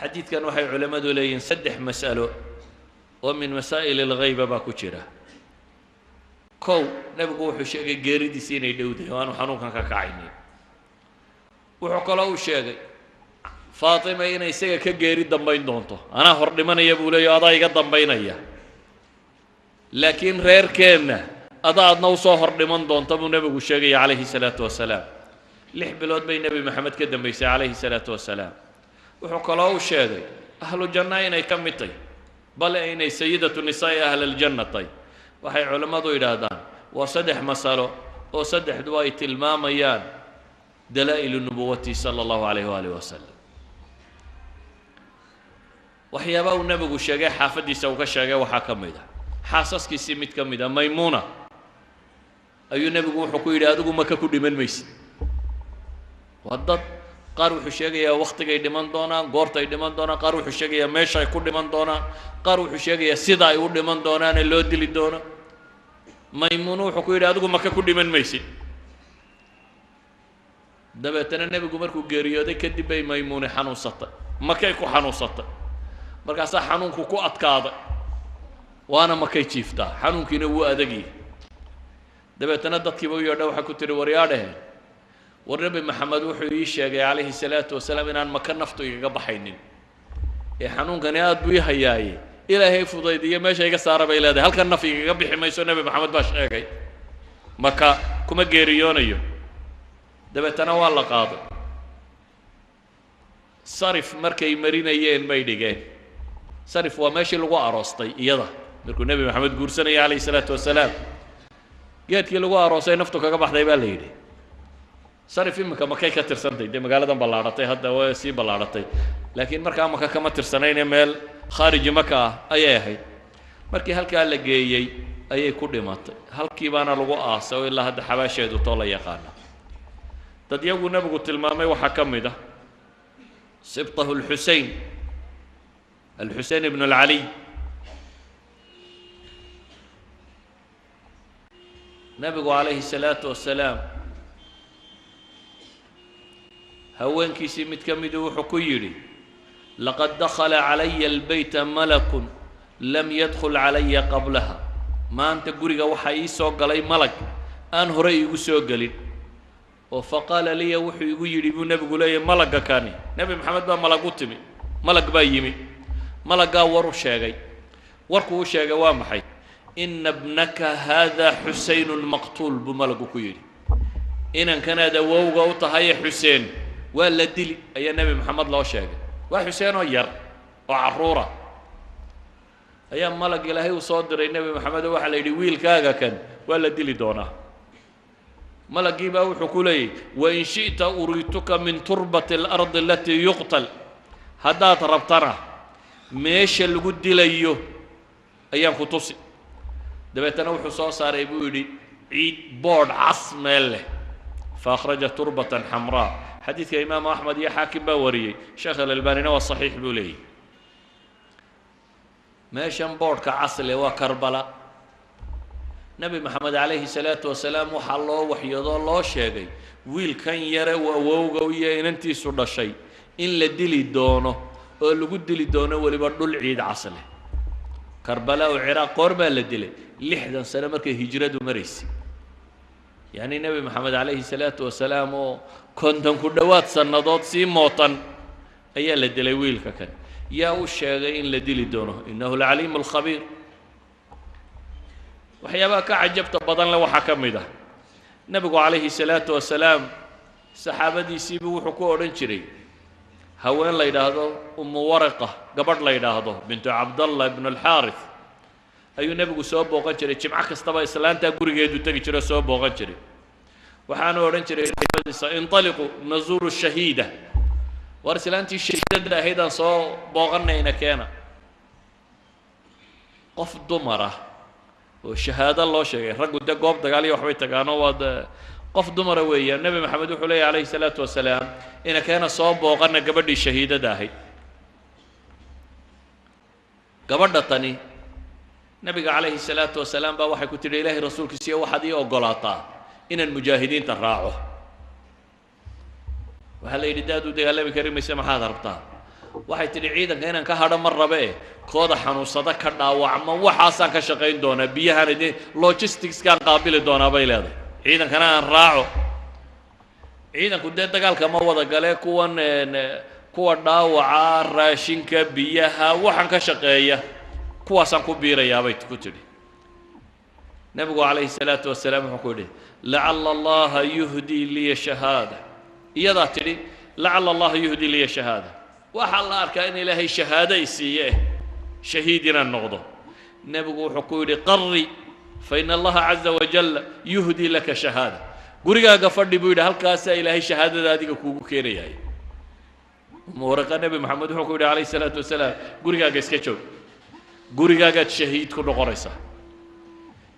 Xadiidkan waxay culimmadu leeyihiin saddex mas'alo oo min masaa'il alghayba baa ku jira. Kow, nebigu wuxuu sheegay geeridiisi inay dhowdahay oo aanu xanuunkan ka kacaynin. Wuxuu kaloo uu sheegay Faatima inay isaga ka geeri dambayn doonto. "Anaa hor dhimanaya," buu leeya, "adaa iga dambaynaya, laakiin reerkeenna adaa adna usoo hor dhiman doonta," buu nebigu sheegaya calayhi salaatu wasalaam. 6 bilood bay Nebi Maxamed ka dambaysay calayhi salaatu wasalaam. Wuxuu kaloo u sheegay ahlu janna inay ka mid tay, bale inay sayidatu nisaa'i ahli aljanna tay. Waxay culammadu yidhaahdaan waa saddex masalo oo saddexduba ay tilmaamayaan dalaa'ilu nubuwati sala allahu calayh waalih wasalam. Waxyaabaa uu nebigu sheegay xaafaddiisa uu ka sheegay waxaa ka mid a xaasaskiisii mid ka mid a, Maymuuna, ayuu nebigu wuxuu ku yidhi, "Adigu Maka ku dhiman maysid." Waa dad qaar wuxuu sheegayaa wakhtigay dhiman doonaan, goortay dhiman doonaan, qaar wuxuu sheegayaa meesha ay ku dhiman doonaan, qaar wuxuu sheegayaa sida ay u dhiman doonaane loo dili doono. Maymuuna wuxuu ku yidhi, "Adigu Maka ku dhiman maysid." Dabeetana nebigu markuu geeriyooday kadib bay Maymuune xanuunsatay, Makay ku xanuunsatay. Markaasaa xanuunku ku adkaaday, waana Makay jiiftaa, xanuunkiina wuu adagyahy. Dabeetana dadkiiba u yeedha, waxay ku tihi, "Waryaadhaheen, war Nebi Maxamed wuxuu ii sheegay calayhi salaatu wasalaam inaan Maka naftu igaga baxaynin, ee xanuunkani aad buu ii hayaaye, Ilaahay fudaydiyo meesha iga saara," bay leedahay. "Halkan naf igaga bixi mayso, Nebi Maxamed baa sheegay Maka kuma geeriyoonayo." Dabeetana waa la qaaday. Sarif markay marinayeen bay dhigeen. Sarif waa meeshii lagu aroostay iyada markuu Nebi Maxamed guursanayay calayhi salaatu wasalaam. Geedkii lagu aroosay naftu kaga baxday baa la yidhi. Sarif iminka Makay ka tirsantay, dee magaaladan ballaadhatay hadda way sii ballaadhatay, laakiin markaa Maka kama tirsanayne, meel khaariji Maka ah ayay ahayd. Markii halkaa la geeyey ayay ku dhimatay, halkii baana lagu aasay oo ilaa hadda xabaasheedu too la yaqaana. Dad yagu nebigu tilmaamay waxaa ka mid ah Sibtahu alxusein, alxusein ibn alcaliy. Nebigu calayhi salaatu wasalaam haweenkiisii mid ka midu wuxuu ku yidhi: laqad dakhala calaya albeyta malakun lam yadkhul calaya qablaha. Maanta guriga waxaa ii soo galay malag aan hore iigu soo gelin, oo faqaala liya, wuxuu igu yidhi buu nebigu leeyahy, malagga kani, Nebi Maxamed baa malag u timi, malag baa yimi, malaggaa war u sheegay. Warkuu u sheegay waa maxay? Ina bnaka haada xusaynun maqtuul, buu malagu ku yidhi. Inankanaad awowga u tahaye Xuseen waa la dili, ayaa Nebi Maxamed loo sheegay. Waa Xuseen oo yar oo carruura ayaa malag Ilaahay uu soo diray Nebi Maxamed oo waxaa la yidhi wiilkaaga kan waa la dili doonaa. Malaggii baa wuxuu ku leeyahy: wain shi'ta uriituka min turbati alardi alatii yuqtal, haddaad rabtana meesha lagu dilayo ayaan ku tusi. Dabeetana wuxuu soo saaray, buu yidhi, ciid boodh cas meel leh. Fa akhraja turbatan xamraa. Xadiidka Imaamu Axmed iyo Xaakim baa wariyey, Sheekh Alalbanina waa saxiix buu leeyahy. Meeshan boodhka cas leh waa Karbala. Nebi Maxamed calayhi salaatu wasalaam waxaa loo waxyoodoo loo sheegay wiilkan yare uu awowga iyo inantiisu dhashay in la dili doono, oo lagu dili doono weliba dhul ciid cas leh, Karbala oo Ciraaq. Qoor baa la dilay? 60 sano markay hijradu maraysay. Yacni Nebi Maxamed calayhi salaatu wasalaam oo 50 ku dhowaad sannadood sii mootan ayaa la dilay wiilka kan. Yaa u sheegay in la dili doono? Innahu alcaliimu alkhabiir. Waxyaabaha ka cajabta badan le waxaa ka mid ah, nebigu calayhi salaatu wasalaam saxaabadiisiibuu wuxuu ku odhan jiray, haween la yidhaahdo Umu Waraqa, gabadh la yidhaahdo bintu Cabdallah ibnu Alxaarith ayuu nebigu soo booqan jiray jimco kastaba. Islaantaa gurigeedu tegi jiro, soo booqan jiray. Waxaanu odhan jiray saxaabadiisa: intaliquu nazuuru shahiida, war islaantii shahiidada ahayd aan soo booqanayna keena. Qof dumar ah oo shahaado loo sheegay, raggu dee goob dagaal iyo waxbay tagaano, waad qof dumara weeyaan. Nebi Maxamed wuxuu leeyahy calayhi salaatu wasalaam: ina keena, soo booqana gabadhii shahiidada ahayd. Gabadha tani nebiga calayhi salaatu wasalaam baa waxay ku tidhi: Ilaahay rasuulkiisiiyo, waxaad ii oggolaataa inaan mujaahidiinta raaco. Waxaa la yidhi: daad u dagaalami kari mayse, maxaad rabtaa? Waxay tidhi: ciidanka inaan ka hadho ma rabe eh, kooda xanuunsada, ka dhaawacma, waxaasaan ka shaqayn doonaa, biyahaan idin logisticskaan qaabili doonaa, bay leedahay, ciidankana aan raaco. Ciidanku dee dagaalka ma wada gale, kuwan kuwa dhaawaca, raashinka, biyaha, waxaan ka shaqeeya, kuwaasaan ku biirayaa, bay ku tidhi. Nebigu calayhi salaatu wasalaam wuxuu ku yidhi: lacala Allaha yuhdii liya shahaada. Iyadaa tidhi: lacala Allaha yuhdii liya shahaada, waxaa la arkaa in Ilaahay shahaado i siiye eh, shahiid inaan noqdo. Nebigu wuxuu ku yidhi: qari fa ina Allaha caza wajal yuhdii laka shahaada. Gurigaaga fadhi, buu yidhi, halkaasaa Ilaahay shahaadada adiga kuugu keenayahay. Muwaraqa Nebi Maxamed wuxuu ku yidhi calayhi salaatu wasalaam: gurigaaga iska joog, gurigaagaad shahiid ku noqonaysaa.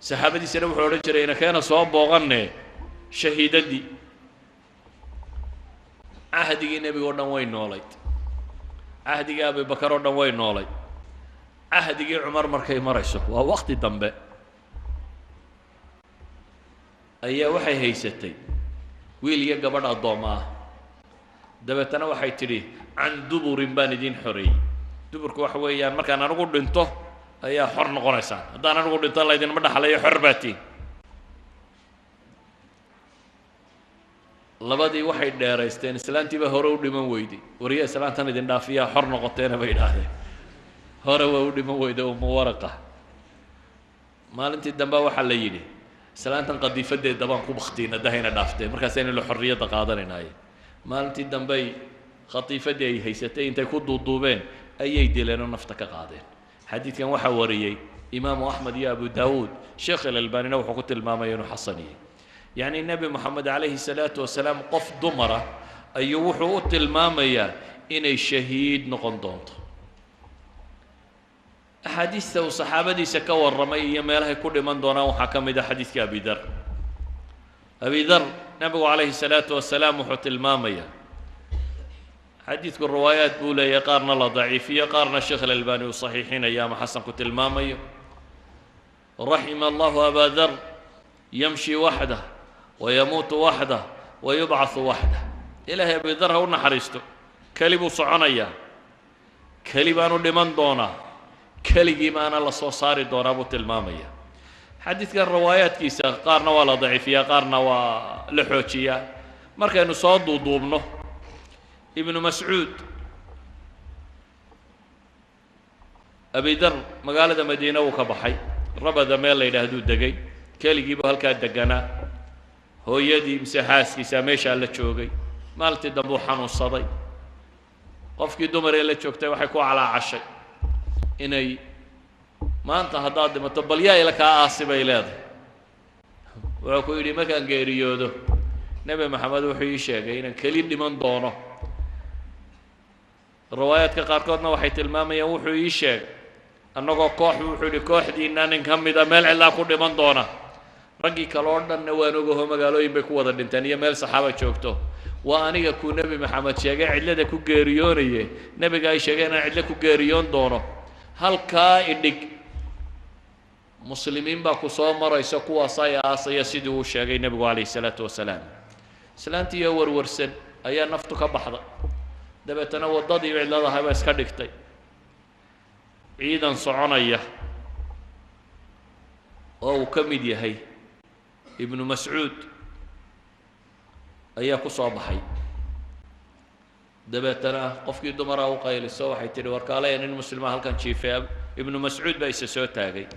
Saxaabadiisana wuxuu odhan jiray: inakeena soo booqanne shahiidaddii. Cahdigii nebiga o dhan way noolayd, cahdigii Abibakar oo dhan way noolayd. Cahdigii Cumar markay marayso, waa waqti dambe, ayaa waxay haysatay wiil iyo gabadh addooma ah. Dabeetana waxay tidhi: can duburin baan idin xoreeyey. Duburku waxa weeyaan markaan anigu dhinto ayaa xor noqonaysaan, haddaan anigu dhinto laydinma dhaxlayo, xor baa tiin. Labadii waxay dheeraysteen, islaantii baa hore u dhiman weyday. Wariya, islaantan idin dhaafiyaa, xor noqoteena, bay idhaahdeen. Hore waa u dhiman weyday Umu Waraqa. Maalintii dambe waxaa la yidhi: islaantan qadiifadeeda baan ku baktiina dahayna dhaaftee, markaasaynu la xorriyadda qaadanaynaye. Maalintii dambey khatiifadii ay haysatay intay ku duuduubeen ayay dileen oo nafta ka qaadeen. Xadiidkan waxaa wariyey Imaamu Axmed iyo Abu Daawuud, Sheekh Alalbanina wuxuu ku tilmaamaya inuu xasaniyey. Yacni Nebi Moxamed calayhi salaatu wasalaam qof dumara ayuu wuxuu u tilmaamayaa inay shahiid noqon doonto. Axaadiista uu saxaabadiisa ka warramay iyo meelahay ku dhiman doonaan waxaa ka mid a xadiidka Abidar. Abidar nebigu calayhi salaatu wasalaam wuxuu tilmaamayaa Xadiidku riwaayaat buu leeyahay, qaarna la daciifiyo, qaarna Sheekh Alalbani uu saxiixinayo ama xasanku tilmaamayo. Raxima allahu abaa dar, yamshi waxdah wayamuutu waxdah wayubcahu waxdah. Ilaahay Abidar ha u naxariisto, keli buu soconayaa, keli baanu dhiman doonaa, keligii baana la soo saari doonaa, buu tilmaamaya. Xadiidkan riwaayaadkiisa qaarna waa la daciifiyaa, qaarna waa la xoojiyaa. Markaynu soo duuduubno, Ibnu Mascuud, Abidar magaalada Madiine wuu ka baxay, Rabada meel la yidhaahduu degay, keligiibuu halkaa deganaa. Hooyadii mise xaaskiisa meeshaa la joogay. Maalintii dambe uu xanuunsaday. Qofkii dumar ee la joogtay waxay ku calaacashay inay maanta haddaad dhimato, bal yaa ila kaa aasi, bay leedahay. Wuxuu ku yidhi, markaan geeriyoodo, Nebi Maxamed wuxuu ii sheegay inaan keli dhiman doono. Riwaayaadka qaarkoodna waxay tilmaamayaan wuxuu ii sheegay annagoo koox, wuxuu yidhi, kooxdiinna nin ka mida meel cidlaa ku dhiman doona. Raggii kale oo dhanna waan ogaho, magaalooyin bay ku wada dhinteen iyo meel saxaaba joogto. Waa aniga kuu Nebi Maxamed sheegay cidlada ku geeriyoonaye. Nebiga ay sheegeen inaan cidlo ku geeriyoon doono, halkaa idhig, muslimiin baa ku soo maraysa, kuwaas ay aasaya, sidii uu sheegay nebigu calayhi salaatu wasalaam. Islaantiiyo warwarsan ayaa naftu ka baxday. Dabeetana waddadii cidladahay baa iska dhigtay. Ciidan soconaya oo uu ka mid yahay Ibnu Mascuud ayaa ku soo baxay. Dabeetana qofkii dumara u qayliso, waxay tidhi, warkaalaya, nin muslima halkan jiifay. Ibnu Mascuud baa isa soo taagay.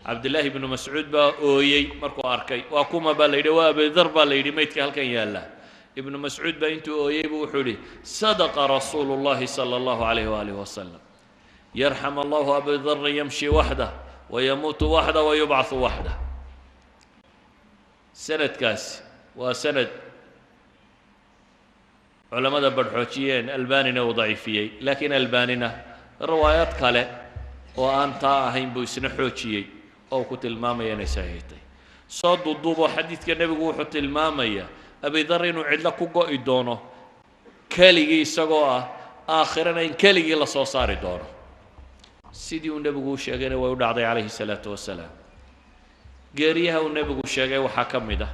Cabdillaahi Ibnu Mascuud baa ooyey markuu arkay. Waa kuma, baa la yidhi. Waa Abidar, baa la yidhi, maydka halkan yaalla. Ibnu Mascuud baa intuu ooyey buu wuxuu yidhi, sadaqa rasuulu llahi sala allahu calayh waalih wasalam, yarxam allahu abidarin, yamshi waxdah wayamuutu waxdah wayubcahu waxdah. Sanadkaasi waa sanad culammada badhxoojiyeen, Albanina uu daciifiyey, laakiin Albanina riwaayad kale oo aan taa ahayn buu isna xoojiyey oo uu ku tilmaamaya inay saxiixtay. Soo duuduuboo, xadiidka nebigu wuxuu tilmaamayaa Abidar inuu cidlo ku go'i doono keligii isagoo ah, aakhirana in keligii la soo saari doono. Sidii uu nebigu u sheegayna way u dhacday calayhi salaatu wasalaam. Geeriyaha uu nebigu sheegay waxaa ka mid ah,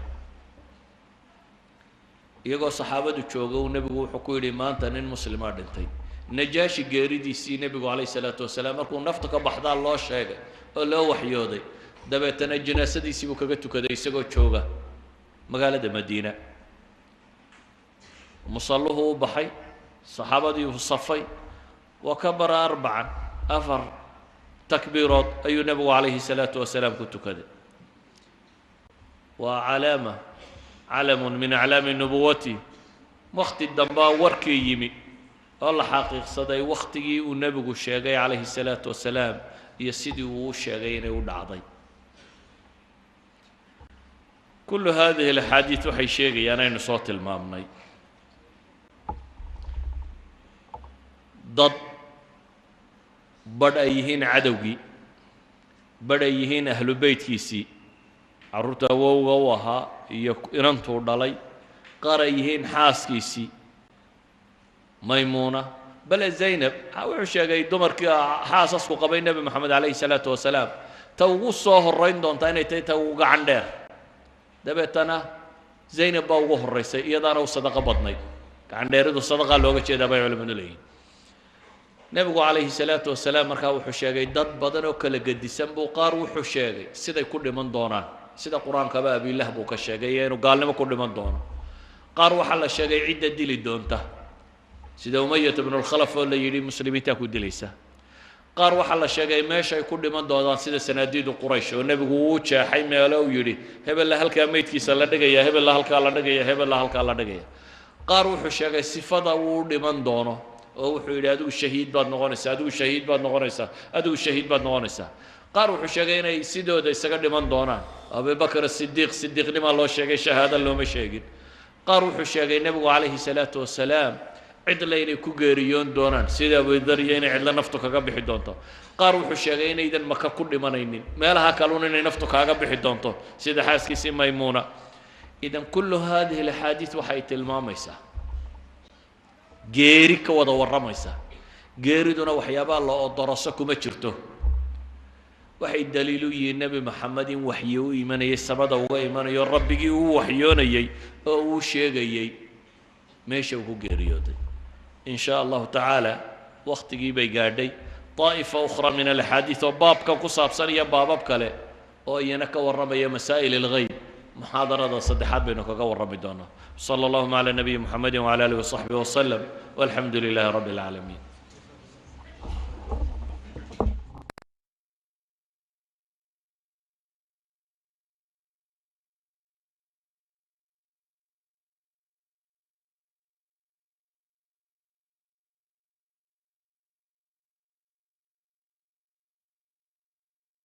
iyagoo saxaabadu jooga uu nebigu wuxuu ku yidhi, maanta nin muslimaa dhintay. Najaashi geeridiisii nebigu calayhi salaatu wasalaam markuu naftu ka baxdaa loo sheegay oo loo waxyooday. Dabeetana janaasadiisii buu kaga tukaday isagoo jooga magaalada Madiina. Musalluhu u baxay, saxaabadii uu safay, wa kabara arbacan, afar takbiirood ayuu nebigu calayhi salaatu wasalaam ku tukaday. Waa calaama, calamun min aclaami nubuwati. Wakti dambaa warkii yimi oo la xaqiiqsaday waktigii uu nebigu sheegay calayhi salaatu wasalaam iyo sidii uu u sheegay inay u dhacday. Kullu hadihi alaxaadiid waxay sheegayaan aynu soo tilmaamnay dad badh ay yihiin cadowgii, badh ay yihiin ahlu beytkiisii, carruurta awowga u ahaa iyo inantuu dhalay, qaar ay yihiin xaaskiisii Maymuuna, bale Zaynab. Wuxuu sheegay dumarkii xaasasku qabay Nebi Moxamed calayhi salaatu wasalaam ta ugu soo horrayn doontaa inay tahay ta ugu gacan dheer. Dabeetana Zaynab baa ugu horraysay, iyadaana u sadaqo badnayd. Gacan dheeridu sadaqaa looga jeedaa, bay culimadu leeyihin. Nebigu calayhi salaatu wasalaam markaa wuxuu sheegay dad badan oo kala gedisan buu, qaar wuxuu sheegay siday ku dhiman doonaan, sida Qur-aankaba Abilah buu ka sheegay iyo inuu gaalnimo ku dhiman doono. Qaar waxaa la sheegay cidda dili doonta, sida Umayat ibnulkhalaf oo la yidhi muslimiintaa ku dilaysa. Qaar waxaa la sheegay meesha ay ku dhiman doonaan, sida sanaadiidu Quraysh oo nebigu uu jeexay meelo uu yidhi hebella halkaa meydkiisa la dhigaya, hebella halkaa la dhigaya, hebella halkaa la dhigaya. Qaar wuxuu sheegay sifada uu dhiman doono oo wuxuu yidhi, adigu shahiid baad noqonaysaa, adigu shahiid baad noqonaysaa, adigu shahiid baad noqonaysaa. Qaar wuxuu sheegay inay sidooda isaga dhiman doonaan. Abubakr Asidiiq sidiiqnimaa loo sheegay, shahaado looma sheegin. Qaar wuxuu sheegay nebigu calayhi salaatu wasalaam cidla inay ku geeriyoon doonaan, sida Abudar iyo inay cidlo naftu kaga bixi doonto. Qaar wuxuu sheegay inaydan Maka ku dhimanaynin, meelaha kalun inay naftu kaaga bixi doonto, sida xaaskiisii Maymuuna. Idan kullu hadihi alaxaadiid waxay tilmaamaysaa Geeri ka wada warramaysa, geeriduna waxyaabaha la odoroso kuma jirto. Waxay daliil u yihiin Nebi Maxamed in waxyi u imanayay, samada uga imanayo, rabbigii uu waxyoonayey oo uu sheegayey meesha uu ku geeriyooday. In shaa Allahu tacaala wakhtigii bay gaadhay طaa'ifa ukhra min alaxaadiid oo baabkan ku saabsan iyo baabab kale oo iyana ka warramaya masaa'il alghayb muxaadarada saddexaad baynu kaga warrami doonaa. Sala allahuma cala nabiyi Muxamedi wcala alihi wasaxbihi wasalam, walxamdu lilahi rabbi alcaalamiin.